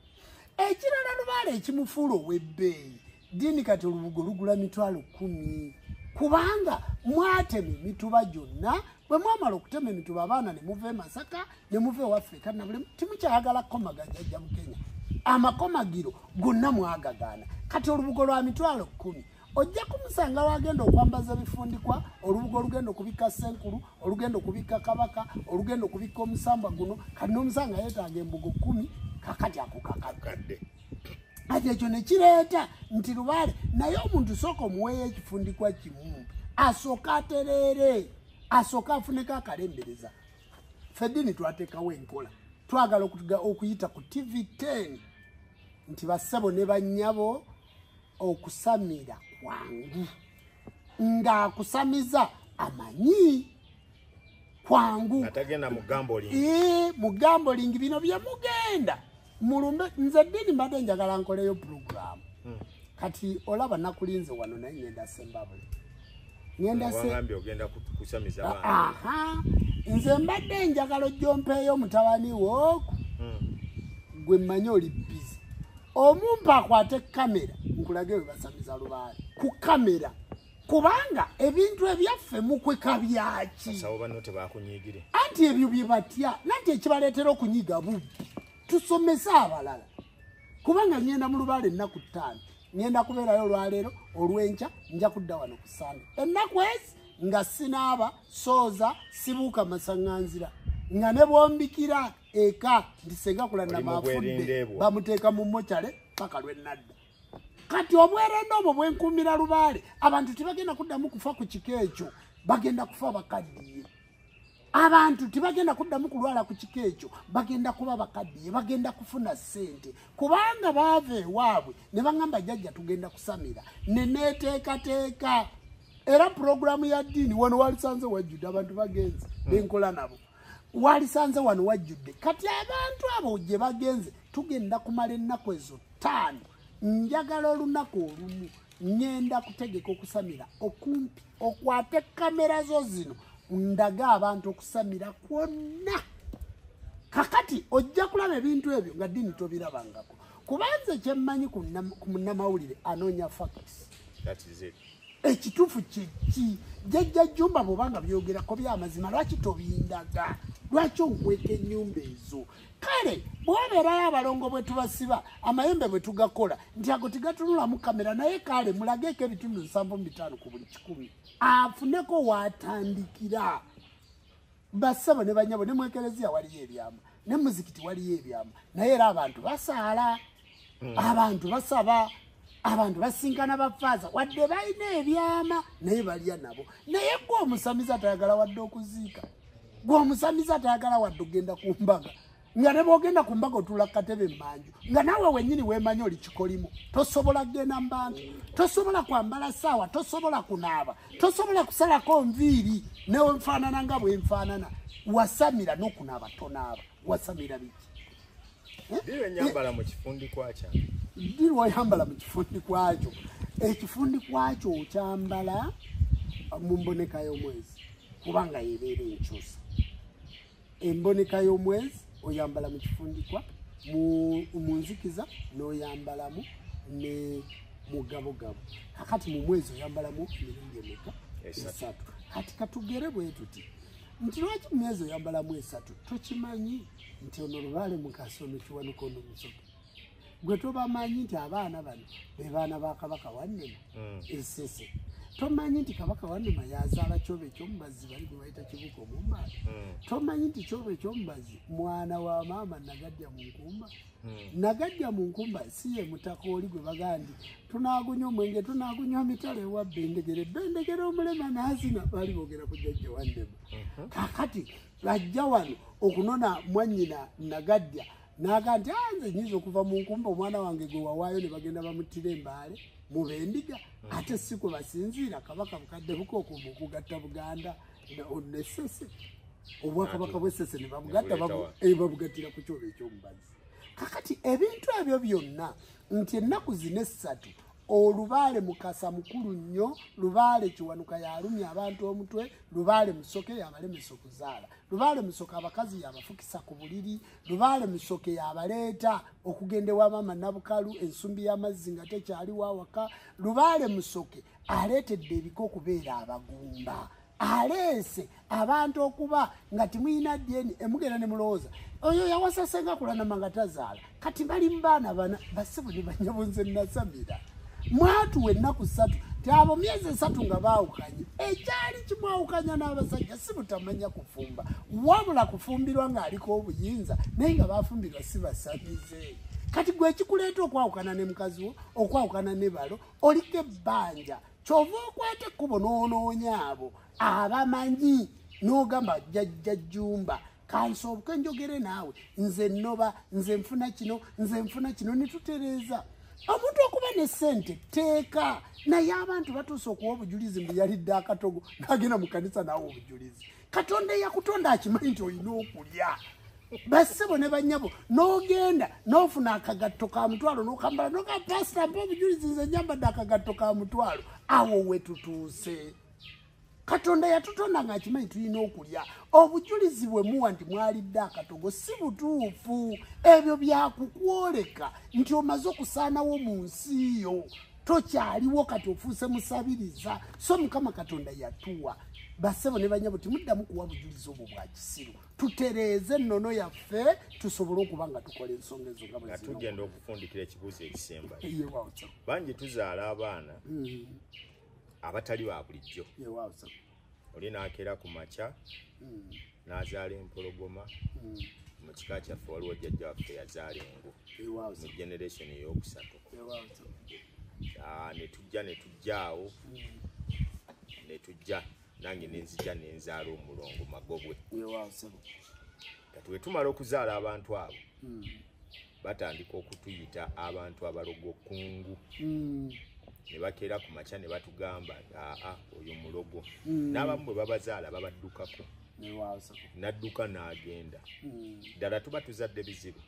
Ekirala lubaale ekimufuula ow'ebbeeyi, ddiini kati olubugo lugula 10,000 kubanga mwatema emituba gyonna. Bwe mwamala okutema emituba abaana ne muva e Masaka ne muva ewaffe Kannabulemu, timukyayagala kukomaga jjajja Bukenya, amakomagiro gonna mwagagaana. Kati olubugo lwa 10,000 ojja kumusanga wagenda okwambaza ebifundikwa, olubugo olugenda okubikka Ssenkulu, olugenda okubikka Kabaka, olugenda okubikka omusamba guno. Kati n'omusanga yeetaaga embugo 10, kakati ako kakadde. Ati ekyo ne kireeta nti lubaale. Naye omuntu sooka omuweeyo ekifundikwa kimu, asooka atereere, asooka afuneko akalembereza. Ffe ddiini twateekawo enkola, twagala okuyita ku TV10 nti bassebo ne bannyabo okusamira kwangu, ng'akusamiza amanyi kwangu, atagenda mu gambling. Mu gambling bino bye mugenda mulumbe. Nze ddiini mbadde njagala nkoleyo puroguramu. Kati olaba nakulinze wano naye ngenda Sembabule, ngenda ogenda kusamiza abaana. Nze mbadde njagala ojjompeeyo mutabani wooku gwe mmanyi oli bizi, omumpa akwate kamera nkulage bwe basamiza lubaale ku kamera, kubanga ebintu ebyaffe mukweka byaki? Abasawo banno tebakunyigire. Anti ebyo bye batya, nanti ekibaleetera okunyiga bubbi. Tusomese abalala, kubanga ngenda mu lubaale ennaku 5, ngenda kubeerayo olwaleero, olw'enkya nja kudda wano ku Sande. Ennaku ezi nga sinaaba, sooza, sibuuka masaŋŋanzira, nga ne bwombikira eka nti senga Kulanama afudde bamuteeka mu mokyale paka lwe nadda. Kati obwerende obwo bwenkuumira lubaale, abantu tebagenda kuddamu kufa ku kika ekyo, bagenda kufa bakaddiye. Abantu tebagenda kuddamu kulwala ku kika ekyo, bagenda kuba bakaddiye, bagenda kufuna ssente, kubanga baava ewaabwe ne baŋŋamba jjajja tugenda kusamira, ne neeteekateeka. Era puroguramu ya ddiini wano walisanze wajjudde abantu bagenze benkola nabo, walisanze wano wajjudde. Kati abantu abo gye bagenze tugenda kumala ennaku ezo 5. Njagala olunaku olumu ngenda kutegeka okusamira okumpi, okwate kamera zo zino ndaga abantu okusamira kwonna. Kakati ojja kulaba ebintu ebyo nga ddiini tobirabangako, kubanze kyemmanyi ku munnamawulire anoonya facts. That is it. Ekituufu kiki? Jjajja Jjumba bw'obanga byogerako byamazima, lwaki tobindaga? Lwaki onkweka ennyumba ezo? Kale bw'obeerayo abalongo bwe tubasiba, amayembe bwe tugakola nti ago tegatunulamu kamera, naye kale mulageeko ebitundu 75 ku buli 100, afuneko waatandikira. Bassebo ne bannyabo, ne mu ekereziya waliyo ebyama, ne muzikiti waliyo ebyama, naye era abantu basaala, abantu basaba, abantu basinkana bafaaza, wadde balina ebyama naye balya nabo. Naye gwe omusamiza tayagala wadde okuziika, gwe omusamiza tayagala wadde okugenda ku mbaga, nga ne bw'ogenda ku mbaga otuula ku katebe emmanju, nga naawe wennyini weemanyi oli kikolimu, tosobola kugenda mu bantu, tosobola kwambala ssaawa, tosobola kunaaba, tosobola kusalako nviiri newenfaanana nga bwenfaanana. Wasamira n'okunaaba tonaaba, wasamira biki? Ddi lwe mu kifundikwa kyange? Ddi lw'oyambala mu kifundikwa kyo? Ekifundikwa kyo okyambala mu mboneka y'omwezi, kubanga yebeera enkyusa. Emboneka y'omwezi oyambala mu kifundikwa, mu nzikiza n'oyambalamu ne mugabogabo. Kakati mu mwezi oyambalamu emirundi emeka? 3. Kati katugere bwe tuti nti lwaki mu myezi oyambalamu 3? Tokimanyi nti ono lubaale mukasi, ono kiwanuka, ono musoke. Gwe tobamanyi nti abaana bano be baana ba Kabaka Wannema Essese. Tomanyi nti Kabaka Wannema yazaala Kyobe eky'omubazi bali gwe bayita Kibuuka Omumbaale. Tomanyi nti Kyobe eky'omubazi mwana wa maama Nagadya mu Nkumba. Nagadya mu Nkumba si ye mutaka oli gwe bagamba nti tunaagunywa omwenge, tunaagunywa mitala ewa Bendegere, Bendegere omulema n'azina, baali boogera ku jjajja Wannema. Kakati bajja wano okunona mwannyina Nagadya n'agamba nti nze nnyinza okuva mu Nkumba omwana wange gwe wawaayo ne bagenda bamuttira embaale. Mu bendiga ate si kwe basinziira Kabaka Bukadde Bukooko mu kugatta Buganda ne Ssese. Obwakabaka bw'Essese ne babugatta babugattira ku kyobo eky'omubazi. Kakati ebintu ebyo byonna nti ennaku zino essatu olubaale Mukasa mukulu nnyo, Lubaale Kiwanuka yalumya abantu omutwe, Lubaale Musoke yabalemesa okuzaala, Lubaale Musoke abakazi yabafukisa ku buliri, Lubaale Musoke yabaleeta okugenda ewa maama Nabukalu ensumbi y'amazzi nga tekyaliwo awaka, Lubaale Musoke aleetedde ebika okubeera abagumba, aleese abantu okuba nga timuyina DNA, emugenda ne mulowooza oyo yawasa Ssenga Kulanama nga tazaala, kati bali mu baana bana bassebo ne bannyabo nze nasamira. Mwatuwa ennaku ssatu ti abo myezi 3 nga baawukanye. Ekyali kimwawukanya n'abasajja si butamanya kufumba, wabula kufumbirwa ng'aliko obuyinza, naye nga bafumbirwa si basamize. Kati gwe ekikuleeta okwawukana ne mukazi wo, okwawukana ne balo, oliko ebbanja, kyova okwata ekkubo n'onoonya abo abamanyi n'ogamba Jjajja Jjumba kansooke njogere naawe, nze nnoba, nze nfuna kino, nze nfuna kino, ne tutereeza. Omuntu okuba ne ssente teeka, naye abantu batuuse okuwa obujulizi mbu yalidde akatogo n'agenda mu kanisa n'awa obujulizi. Katonda eyakutonda akimanyi nti olina okulya. Bassebo ne bannyabo n'ogenda n'ofuna akagatto ka mutwalo n'okambala n'ogamba pasita mpa obujulizi nze nnyambadde akagatto ka mutwalo. Awo we tutuuse. Katonda yatutonda ng'akimanyi tulina okulya. Obujulizi bwe muwa nti mwalidde akatogo si butuufu. Ebyo byakukwoleka nti omaze okusaanawo mu nsi yo, tokyaliwo kati ofuuse musabiriza. So Mukama Katonda yatuwa. Bassebo ne bannyabo timuddamu kuwa bujulizi obwo bwa kisiru. Tutereeze ennono yaffe tusobole okuba nga tukola ensonga ezo nga bwe zirina. Tugenda okufundikira ekibuuzo ekisembayo. Bangi tuzaala abaana abatali ba bulijjo. Oli n'akeera ku makya n'azaala empologoma. Mu kika kyaffe waliwo jjajja waffe yazaala engo mu generation ey'okusatu. Ne tujja ne tujja awo ne tujja nange ne nzija ne nzaala omulongo Magobwe. Kati bwe tumala okuzaala abantu abo batandika okutuyita abantu abalogo kungu. Ne bakeera ku makya ne batugamba aa oyo mulogo. N'abamu bwe babazaala babaddukako. N'adduka n'agenda. Ddala tuba tuzadde bizibu?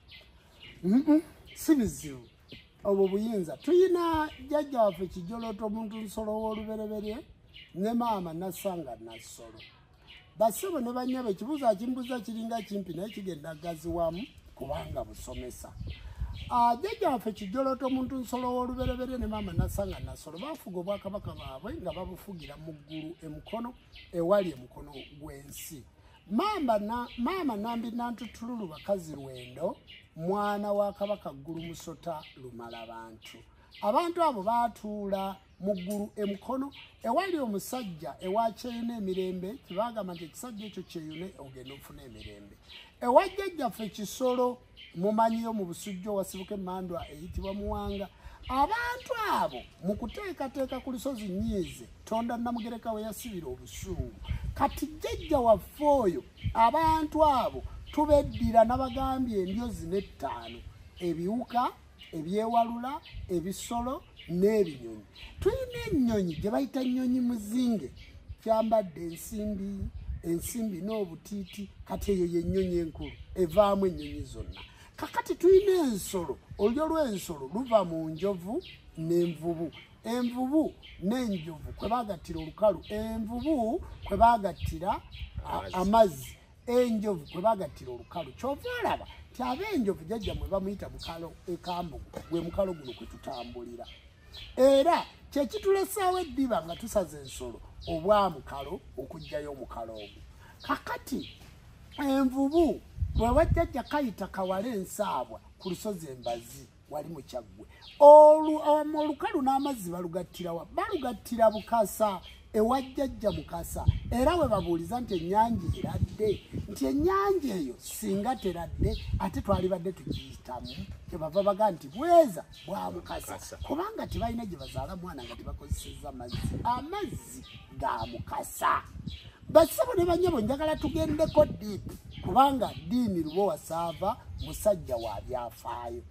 Si bizibu. Obwo buyinza. Tuyina jjajja waffe Kijolooto omuntu nsolo w'olubereberye ne maama Nassanga Nassolo. Bassebo ne bannyabo ekibuuzo akimbuuza kiringa kimpi naye kigenda gaziwamu kubanga busomesa. Jjajja waffe Kijolooto omuntu nsolo w'olubereberye ne maama Nassanga Nassolo baafuga obwakabaka baabwe nga babufugira mu ggulu emukono ewali emukono gw'ensi. Maama Nambi Nantutululu Bakazi Lwendo mwana wa Kabaka Ggulu Musota Lumalabantu. Abantu abo baatuula mu ggulu emukono ewali omusajja ewa Kyeyune emirembe, kibagamba nti ekisajja ekyo Kyeyune ogenda ofuna emirembe. Ewa jjajjaffe Kisolo mumanyiyo mu Busujju wasibuka emmandwa eyitibwa Muwanga. Abantu abo mu kuteekateeka ku lusozi Nnyiize Tonda Namugereka we yasibira obusungu. Kati jjajja waffe oyo abantu abo tubeddira n'abagambye endyo zino ettaano, ebiwuka, ebyewalula, ebisolo n'ebinyonyi. Tulina ennyonyi gye bayita nnyonyi muzinge, kyambadde ensimbi, ensimbi n'obutiiti, kati eyo y'ennyonyi enkulu evaamu ennyonyi zonna. Kakati tulina ensolo, olulyo lw'ensolo luva mu njovu n'envubu. Envubu n'enjovu kwe baagattira olukalu, envubu kwe baagattira amazzi, enjovu kwe baagattira olukalu. Ky'ova olaba nti ab'enjovu jjajjammwe bamuyita Mukalo e Kambugu, gwe mukalo guno kwe tutambulira. Era kye kitulesaawo eddiba nga tusaza ensolo obwa mukalo okuggyayo omukalo ogwo. Kakati envubu bwe wajjajja Kayita Kawala ensaabwa ku lusozi Embazi wali mu Kyaggwe, olukalu n'amazzi balugattirawa? Balugattira Bukasa ewa jjajja Mukasa. Era we babuuliza nti ennyanja eradde, nti ennyanja eyo singa teradde ate twalibadde tugiyitamu. Kyebava baga nti bweza bwa Mukasa, kubanga tebalina gye bazaala mwana nga tebakozesezza mazzi. Amazzi ga Mukasa. Bassebo ne bannyabo njagala tugendeko deep, kubanga Ddiini Lubowa Saava musajja wa byafaayo.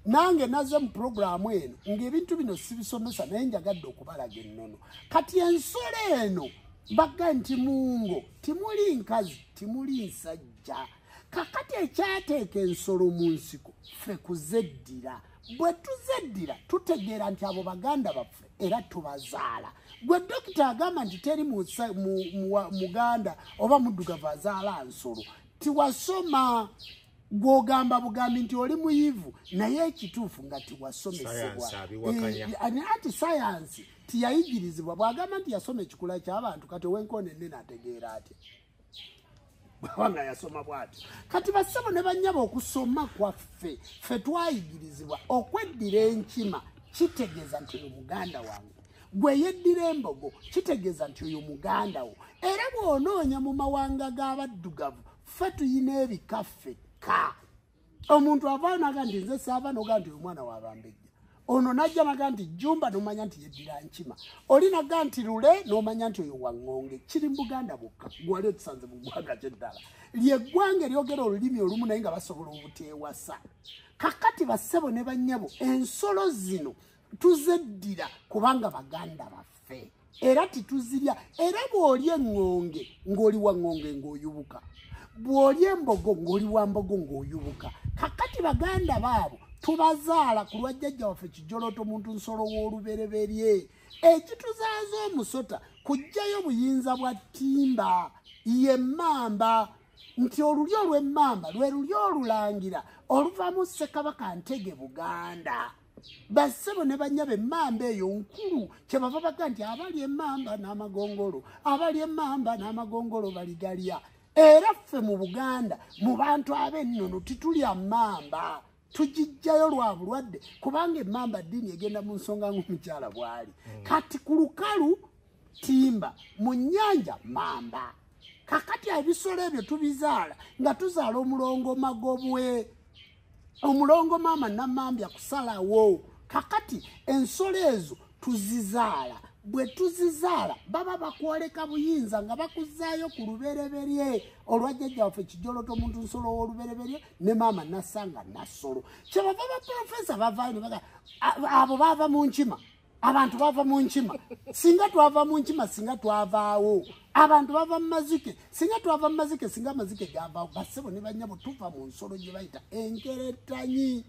Nange naze mu puroguramu eno ng'ebintu bino sibisomesa, naye njagadde okubalaga ennono. Kati ensolo eno baga nti mungo timuli nkazi timuli nsajja. Kakati ekyateeka ensolo mu nsiko ffe kuzeddira. Bwe tuzeddira tutegeera nti abo baganda baffe era tubazaala. Gwe dokita agamba nti teri muganda oba muddugavu azaala nsolo, tiwasoma. Gwogamba bugambi nti oli muyivu, naye ekituufu nga tiwasomesebwa. Anti sayansi tiyayigirizibwa. Bw'agamba nti yasoma ekikula ky'abantu, kati ow'enkoona ennene ategeera atya bw'aba yasoma bw'atyo? Kati bassebo ne bannyabo, okusoma kwaffe ffe twayigirizibwa okweddira enkima kitegeeza nti oyo muganda wange, gwe yeddira embogo kitegeeza nti oyo muganda wo. Era bw'onoonya mu mawanga g'abaddugavu ffe tuyina ebika ffekka. Omuntu avaayo naga nti nze saava, noga nti oyo mwana w'abambejja. Ono najja naga nti Jjumba, n'omanya nti yeddira nkima. Oli naga nti Lule, n'omanya nti oyo waŋŋonge. Kiri mu Buganda bwokka, gwali otusanze mu ggwanga kyeddala lyeggwanga eryogera olulimi olumu naye nga basobola obuteewasa. Kakati bassebo ne bannyabo, ensolo zino tuzeddira kubanga baganda baffe era tituzirya. Era bw'olya eŋŋonge ng'oli wa ŋŋonge ng'oyubuka, bw'olya embogo ng'oli wa mbogo ng'oyubuka. Kakati baganda baabo tubazaala ku lwa jjajja waffe Kijjolooto muntu nsolo w'olubereberye. Ekituzaaza omusota kuggyayo buyinza bwa ttimba y'emmamba, nti olulyo olw'emmamba lwe lulyo olulangira oluvamu Ssekabaka Ntege Buganda. Bassebo ne bannyabo, emmamba eyo nkulu, kyebava baga nti abali emmamba n'amagongolo, abali emmamba n'amagongolo baligalya. Era ffe mu Buganda mu bantu ab'ennono titulya mmamba, tugijjayo lwa bulwadde, kubanga emmamba ddiini egenda mu nsonga ng'omukyala bw'ali. Kati ku lukalu timba, mu nnyanja mamba. Kakati ebisolo ebyo tubizaala nga tuzaala omulongo magobwe, omulongo maama nammambya kusalawo. Kakati ensolo ezo tuzizaala. Bwe tuzizaala baba bakwoleka buyinza nga bakuzaayo ku lubereberye olwa jjajja waffe Kijjolooto muntu nsolo w'olubereberye ne maama Nassanga Nassolo. Kyebava baprofesa bavaayo ne baga abo baava mu nkima, abantu bava mu nkima. Singa twava mu nkima singa twavaawo. Abantu bava mu mazike, singa twava mu mazike singa amazike gavaawo. Bassebo ne bannyabo, tuva mu nsolo gye bayita enkerettanyi.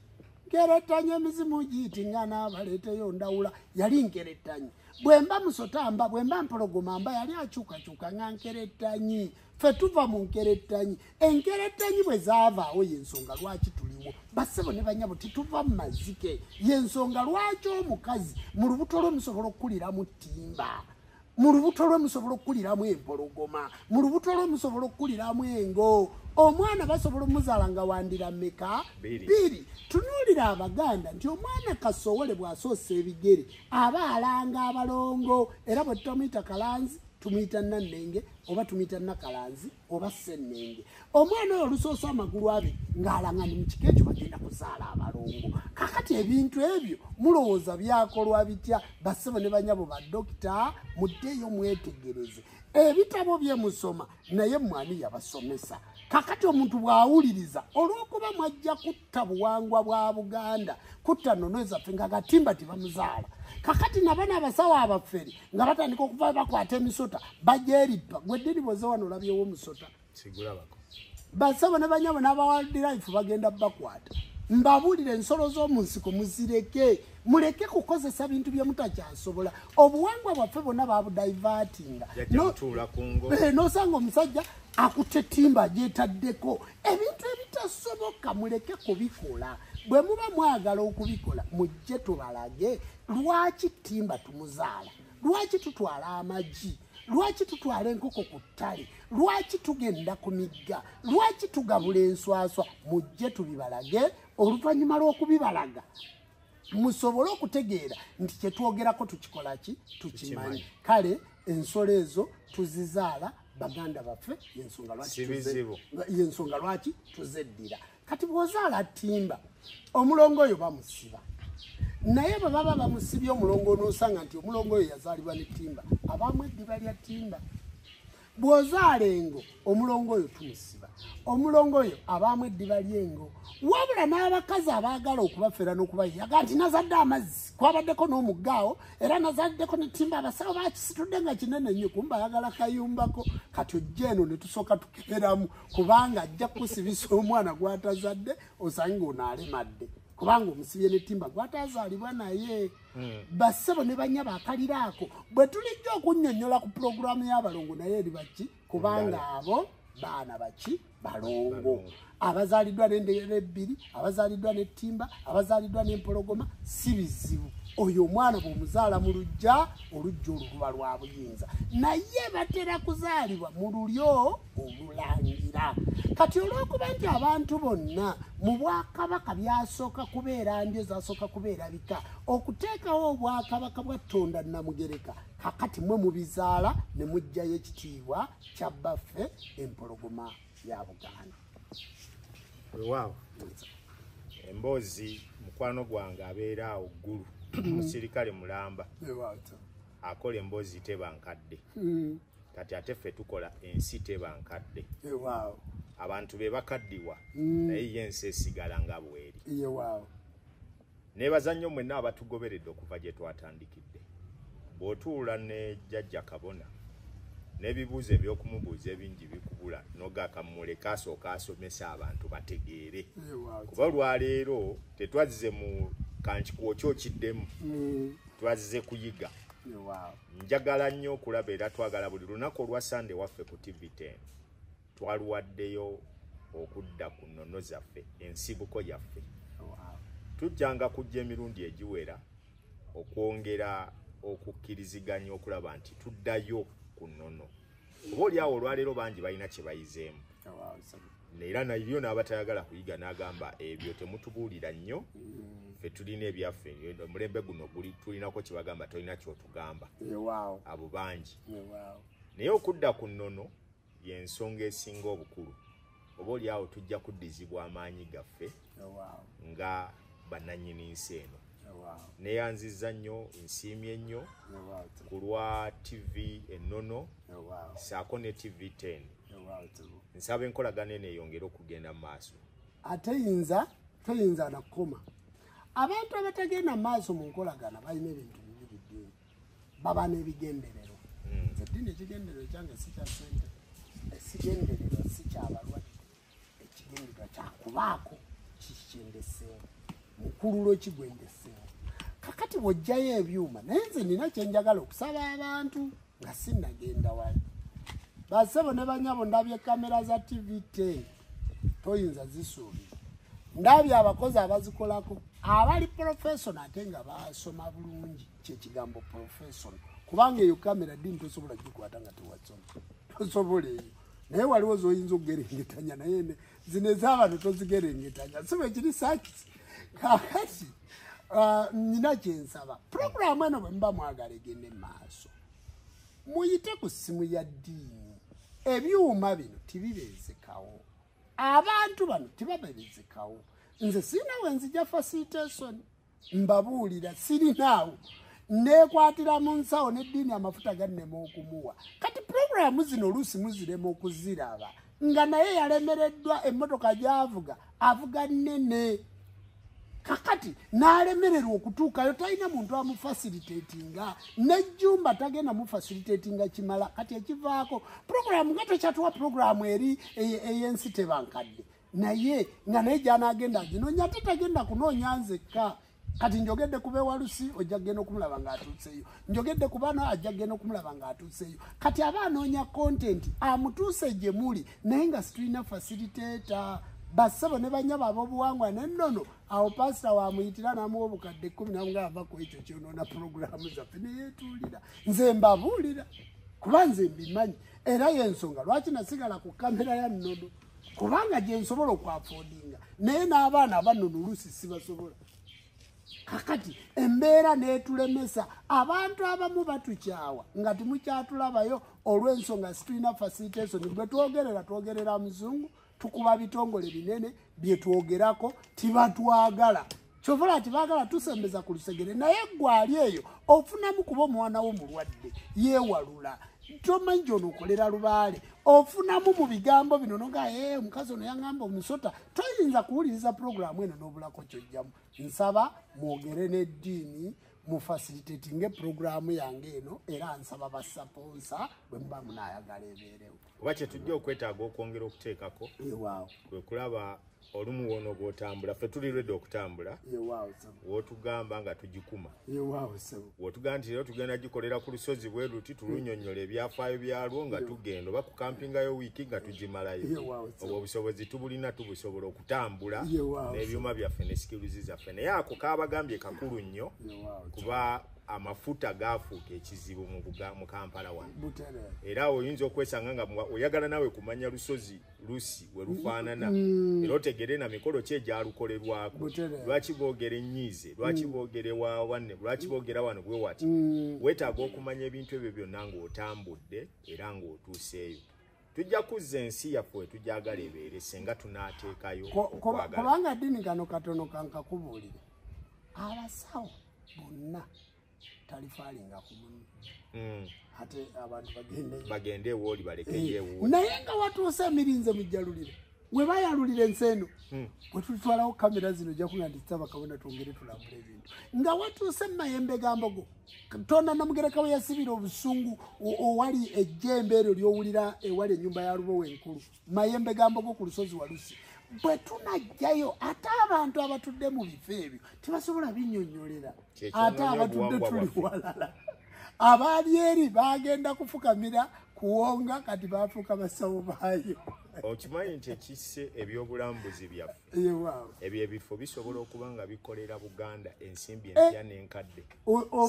Nkerettanyi emizimu giyitingana baleeteyo ndawula, yali nkerettanyi. Bwe mba musota mba, bwe mba mpologoma mba, yali akyukakyuka nga nkerettanyi. Ffe tuva mu nkerettanyi. Enkerettanyi bwe zaavaawo y'ensonga lwaki tuliwo. Bassebo ne bannyabo, tituva mu mazike. Y'ensonga lwaki omukazi mu lubuto lwe musobola okukuliramu ttimba, mu lubuto lwe musobola okukuliramu empologoma, mu lubuto lwe musobola okukuliramu engo. Omwana basobola omuzaala nga wandira mmeka? Bbiri. Tunuulira Abaganda nti omwana kasowole bw'asoosa ebigere aba alanga abalongo, era bwe tutamuyita Kalanzi tumuyita Nannenge oba tumuyita Nakalanzi oba Ssennenge. Omwana oyo olusoosa amagulu abiri ng'alanga ni mu kika ekyo bagenda kuzaala abalongo. Kakati ebintu ebyo mulowooza byakolwa bitya? Bassebo ne bannyabo ba dokita, muddeeyo mwetegereze ebitabo bye musoma, naye mwani yabasomesa? Kakati omuntu bw'awuliriza, olw'okuba mwajja kutta buwangwa bwa Buganda, kutta nnono zaffe nga gatimba tebamuzaala. Kakati nabano abasawo abafere nga batandika okuva bakwata emisota bagyerippa. Gwe ddini bw'oze wano olabyewo omusota? Bassebo ne bannyabo n'aba wildlife bagenda bakwata. Mbabuulire, ensolo z'omu nsiko muzireke, muleke kukozesa bintu bye mutakyasobola. Obuwangwa bwaffe bwonna babudivertinga. N'osanga omusajja akutte ttimba agyetaddeko ebintu ebitasoboka. Muleke kubikola. Bwe muba mwagala okubikola mujje tubalage lwaki ttimba tumuzaala, lwaki tutwala amagi, lwaki tutwala enkoko ku ttale, lwaki tugenda ku migga, lwaki tugabula enswaswa. Mujje tubibalage. Oluvannyuma lw'okubibalaga musobole okutegeera nti kyetwogerako tukikola ki, tukimanyi. Kale ensolo ezo tuzizaala baganda baffe, yensonga lwaki tuzeddira. Kati bw'ozaala ttimba, omulongo oyo bamusiba, naye bwe baba bamusibye omulongo onoosanga nti omulongo oyo yazaalibwa ne ttimba, abaamu eddiba lya ttimba. Bw'ozaala engo, omulongo oyo tumusiba, Omulongo oyo abaamu eddiba ly'engo. Wabula n'abakazi abaagala okubafera n'okubayiyaga nti nazadde amazzi, kwabaddeko n'omuggaawo, era nazaddeko n'ettimba, abasawo bakisitudde nga kinene nnyo, kumba ayagala kayumbako. Kati ojja eno ne tusooka tukeberamu, kubanga ajja kukusibisa omwana gw'atazadde, osange ono alemadde, kubanga omusibye n'ettimba gw'atazaalibwa naye. Bassebo ne bannyabo akaliraako bwe tulijja okunnyonnyola ku pulogulaamu y'abalongo naye eri baki, kubanga abo baana baki balongo abazaaliddwa n'endere ebbiri, abazaaliddwa n'ettimba, abazaaliddwa n'empologoma, si bizibu. Oyo omwana bw'omuzaala mu luggya, oluggya olwo luba lwa buyinza, naye batera kuzaalibwa mu lulyo olulangira. Kati olw'okuba nti abantu bonna mu bwakabaka byasooka kubeera ndyo, zasooka kubeera bika, okuteekawo obwakabaka bwa Ttonda Nnamugereka, kakati mwe mubizaala ne muggyayo ekitiibwa kya bbaffe empologoma ya Buganda. Weewaawo emboozi mukwano gwange abeera awo Ggulu, musirikale mulamba, akola emboozi teba nkadde. Kati ate ffe tukola ensi teba nkadde. Abantu be bakaddiwa, naye ye ensi esigala nga bw'eri. Neebaza nnyo mwenna abatugoberedde okuva gye twatandikidde. Bw'otuula ne Jjajja Kabona n'ebibuuzo eby'okumubuuza ebingi bikubula, n'ogakamuleka asooka asomesa abantu bategeere. Kuba olwaleero tetwazze mu kankikuwo kiddemu, twazze kuyiga. Njagala nnyo okulaba era twagala buli lunaku olwa Sande waffe ku TV10 twaluwaddeyo okudda ku nnono zaffe, ensibuko yaffe. Tujjanga kujja emirundi egiwera okwongera okukkiriziganya okulaba nti tuddayo ku nnono. Oba oliawo olwaleero bangi balina kye bayizeemu, era nayo n'abatayagala kuyiga n'agamba ebyo temutubuulira nnyo, ffe tulina ebyaffe, omulembe guno guli tulinako kye bagamba tolina ky'otugamba. Abo bangi. Naye okudda ku nnono y'ensonga esinga obukulu. Oba oliawo tujja kuddizibwa amaanyi gaffe nga bannannyini nsi eno. Neeyanzizza nnyo, nsiimye nnyo ku lwa TV ennono ssaako ne TV10. Nsaba enkolagana eno eyongere okugenda mu maaso. Ate teyinza nakukoma. Abantu abatagenda mu maaso mu nkolagana balina ebintu bibiri ddiini, baba n'ebigendererwa. Nze ddiini ekigendererwa kyange si kya ssente, ekigendererwa si kyabalwadde, ekigendererwa kyakubaako kiki kyendeseewo, mukululo ki gwendeseewo. Kakati bw'oggyayo ebyuma, naye nze nina kye njagala okusaba abantu nga sinnagenda wali. Bassebo ne bannyabo, ndabye kamera za TV10 toyinza zisuubira. Ndabye abakozi abazikolako abali professional ate nga basoma bulungi, kyekigambo professional, kubanga eyo kamera ddiini tosobola gikwata nga tewasoma, tosobola eyo. Naye waliwo z'oyinza okugerengetanya, naye zino ez'abantu tozigerengetanya, si bwe kiri sakisi. Kakati nina kyensaba, pulogulaamu eno bwe muba mwagala egende mu maaso, muyite ku ssimu ya ddiini. Ebyuma bino tibibeezekawo, abantu bano tibabeezekawo. Nze sirina we nzija facilitation, mbabuulira sirinaawo, neekwatira mu nsawo n'eddiini amafuta gannema okumuwa. Kati pulogulaamu zino oluusi muzirema okuziraba, nga naye yalemereddwa emmotoka gy'avuga, avuga nnene. Kakati n'alemererwa okutuukayo, talina muntu amufasilitatinga, n'ejjumba tagenda mufasilitatinga kimala. Kati ekivaako pulogulaamu nga tekyatuwa pulogulaamu eri ey'ensi teba nkadde, naye nga naye gy'anaagenda aginoonya, ate tagenda kunoonya nzekka. Kati njogedde ku beewalusi, ojja kugenda okumulaba ng'atuuseeyo, njogedde ku bano, ajja kugenda okumulaba ng'atuuseeyo. Kati aba anoonya content amutuuse gye muli, naye nga situlina facilitator. Bassebo ne bannyabo ab'obuwangwa n'ennono, awo pasita wamuyitira n'amuwa obukadde 10 n'amuga ava ku ekyo kyonoona pulogulaamu zaffe, ne yeetuulira. Nze mbabuulira kuba nze mbimanyi, era y'ensonga lwaki nasigala ku kamera ya nnono, kubanga gye nsobola okwafoodinga, naye n'abaana abannono oluusi sibasobola. Kakati embeera n'etulemesa, abantu abamu batukyawa nga temukyatulabayo olw'ensonga situlina facilitation. Bwe twogerera twogerera muzungu, tukuba bitongole binene bye twogerako, tibatwagala. Kyovula tibaagala tusembeza ku lusegere, naye ggwe ali eyo ofunamu kuba omwana wo mulwadde yeewalula. Tomanyi gy'onookolera lubaale. Ofunamu mu bigambo bino noga omukazi ono yaŋŋamba omusota. Toyinza kuwuliriza puroguramu eno n'obulako ky'ojjamu. Nsaba mwogere n'eddiini, mufacilitatinge puroguramu yange eno, era nsaba basaponsa bwe muba munaayagala ebeerewo. Oba kye tujja okwetaaga okwongera okuteekako kwe kulaba olumu wono gw'otambula. Ffe tuli ready okutambula. W'otugamba nga tugikuma. W'otugamba nti leero tugenda gikolera ku lusozi bwe luti, tulunnyonnyola ebyafaayo byalwo nga tugenda, oba ku kampingayo wiiki nga tugimalayo. Obwo obusobozi tubulina, tubusobola okutambula n'ebyuma byaffe ne skills zaffe. Naye ako kaabagambye kakulu nnyo, kuba amafuta gaafuuka ekizibu mu Kampala wano. Era oyinza okwesanga nga oyagala nawe kumanya lusozi lusi we lufaanana, era otegere na mikolo ki egyalukolerwako, lwaki boogera ennyiize, lwaki boogere wanne, lwaki boogera wano bwe wati. Weetaaga okumanya ebintu ebyo byonna ng'otambudde era ng'otuuseeyo. Tujja kuzza ensi yaffe tujagala ebeere singa tunaateekayo okwagala. Kubanga ddiini kano katono kankakubuulire, abasawo bonna talifaalinga ku munno. Ate abantu bagende ewooli baleke yeewuuli. Naye nga watuuse emirinze mujjalulire, we bayalulira ensi eno, bwe tutwalawo kamera zino ojja kuga nti Ssaabakabona twongere tulambule ebintu. Nga watuuse mu mayembe ga Mbogo, Tonda Namugereka we yasibira obusungu owali ejjembe eryo ly'owulira ewali ennyumba ya Lubowa enkulu, mayembe ga Mbogo ku lusozi Walusi. Bwe tunajjayo ate abantu abatudde mu bifo ebyo tebasobola binnyonnyolera, ate abatudde tuli walala. Abaali eri bagenda kufukamira kuwonga, kati bafuuka basawo baayo. Okimanyi nti ekisse ebyobulambuzi byaffe ebyo ebifo bisobola okuba nga bikolera Buganda ensimbi empya n'enkadde,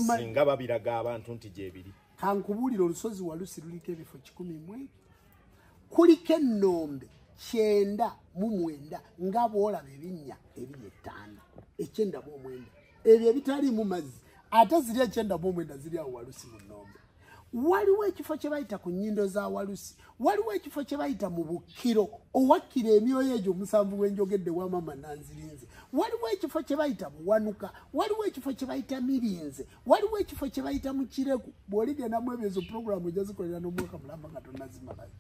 singa babiraga abantu nti gyebiri. Kankubuulire, olusozi Walusi luliko ebifo 102, kuliko ennombe 99 nga bw'olaba ebinnya ebiri 5, 99 ebyo ebitaliimu mazzi, ate ziri 99 ziri awo Walusi mu nnombe. Waliwo ekifo kye bayita ku nnyindo za Walusi, waliwo ekifo kye bayita mu Bukkiro owakkira emyoyo egyo omusanvu bwenjogedde wa mama Nanzirinze, waliwo ekifo kye bayita Buwanuka, waliwo ekifo kye bayita Mirinze, waliwo ekifo kye bayita mu Kireku. Bw'oligendamu ebyo ezo puroguramu ojja zikolera n'omwaka mulamba nga tonnazimalayo,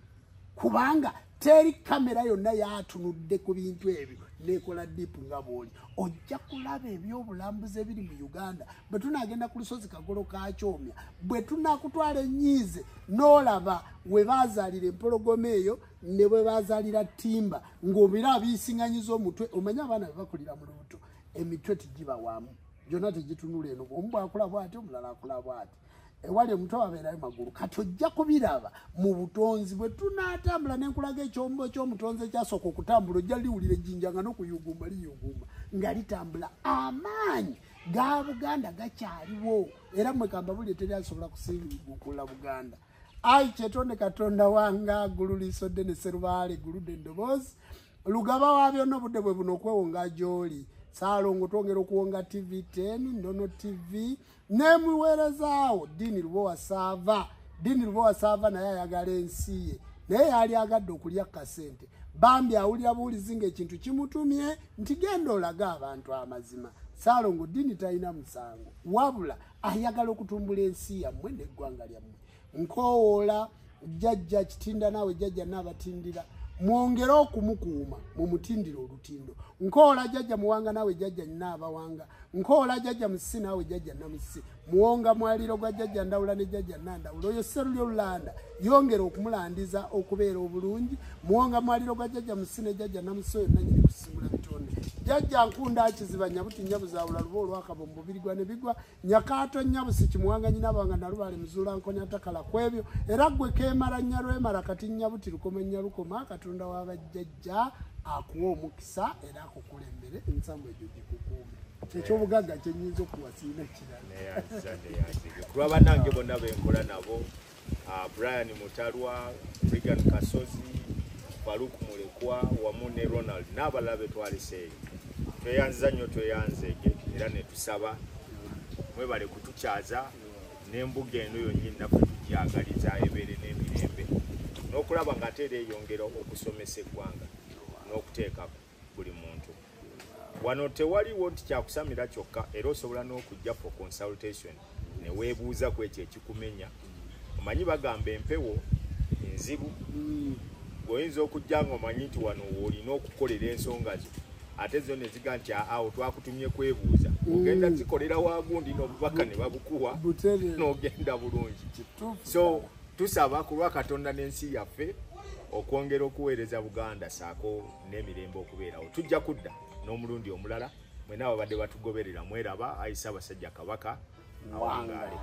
kubanga teri kamera yonna yatunudde ku bintu ebyo nekola dipu nga bw'oli. Ojja kulaba ebyobulambuzi ebiri mu Uganda. Bwe tunaagenda ku lusozi Kagolo ka Kyomya, bwe tunaakutwala ennyiize n'olaba we baazaalira empologoma eyo ne bwe baazaalira ttimba, ng'obira biyisiŋŋanyiza omutwe. Omanye abaana bwe bakulira mu lubuto emitwe tegiba wamu, gyonna tegitunula eno, omu bw'akula bw'ati omulala akula bw'ati, ewali omutwe wabeerayo magulu. Kati ojja kubiraba mu butonzi. Bwe tunaatambula n'enkulaga ekyombo ky'omutonzi ekyasooka okutambula, ojja liwulira ejjinja nga n'okuyugumba liyugumba nga litambula. Amaanyi ga Buganda gakyaliwo, era mmwe kambabulire teri asobola kusiigukula Buganda. Ayi kyetonde Katonda wange, ggulu liiso ddene Sserubaale guludde eddoboozi, lugaba wa byonna obudde bwe buno okwewonga gy'oli. Ssaalongo twongera okuwonga TV 10, Ndono TV, nemuweerezaawo Ddiini Lubowa Saava. Ddiini Lubowa Saava naye ayagala ensi ye, naye yali agadde okulya kasente. Bambi awulira buwulizi ng'ekintu kimutumye nti genda olage abantu amazima. Ssaalongo Ddiini talina musango, wabula ayagala okutumbula ensi yammwe n'eggwanga lyammwe. Nkoowoola jjajja Kitinda naawe jjajja naabatindira, mwongere okumukuuma mumutindire olutindo. Nkoola jjajja Muwanga naawe jjajja Nnaabawanga, nkoola jjajja Musisi naawe jjajja Namusisi, muwonga mwaliro gwa jjajja Ndawula ne jjajja Nandawula, oyo Sserulyo Lulanda yongera okumulandiza okubeera obulungi. Muwonga mwaliro gwa jjajja Musisi ne jjajja Namusisi, oyo nannyini kusisimula bitonde. Jjajja Nkunda Akiziba Nyabuti Nyabuzaawula Luba olwakaba omubiri gwa ne bigwa, Nyakaato Nyabusi Kimuwanga Nyinabanga Nalubaale Muzuula Nkonya Takala kwebyo, era ggwe keemala Nnyalwemala kati Nyabuti Lukoma Nnyalukoma. Katonda w'abajjajja akuwa omukisa era akukulembere, emisango egyo gikukuume. Ekyobugagga kye nnyinza okuwa sirina kirala. Kulwa bannange bonna benkola nabo, Brian Mutalwa, Regan Kasozi, Faruk Mulekwa wamu ne Ronald n'abalala be twaleseeyo. Tweyanziza nnyo, tweyanzeege, era ne tusaba mwebale kutukyaza n'embuga eno yonnyini naffe tugyagaliza ebeere n'emirembe, n'okulaba ng'ate era eyongera okusomesa eggwanga n'okuteeka buli muntu. Wano tewaliwo nti kyakusamira kyokka, era osobola n'okujja for consultation ne weebuuza ku ekyo ekikumenya, Omanyi bagamba empewo enzibu, gweoyinza okujja nga omanyi nti wano woolina okukolera ensonga zo, ate zo ne ziga nti awo twakutumye kwebuuza, ogenda zikolera wagundi n'obubaka ne babukuwa n'ogenda bulungi. So tusaba ku lwa Katonda n'ensi yaffe okwongera okuweereza Buganda saako n'emirembe okubeerawo. Tujja kudda n'omulundi omulala. Mwena ababadde batugoberera, mweraba. Ayi Ssaabasajja Kabaka, awangaale.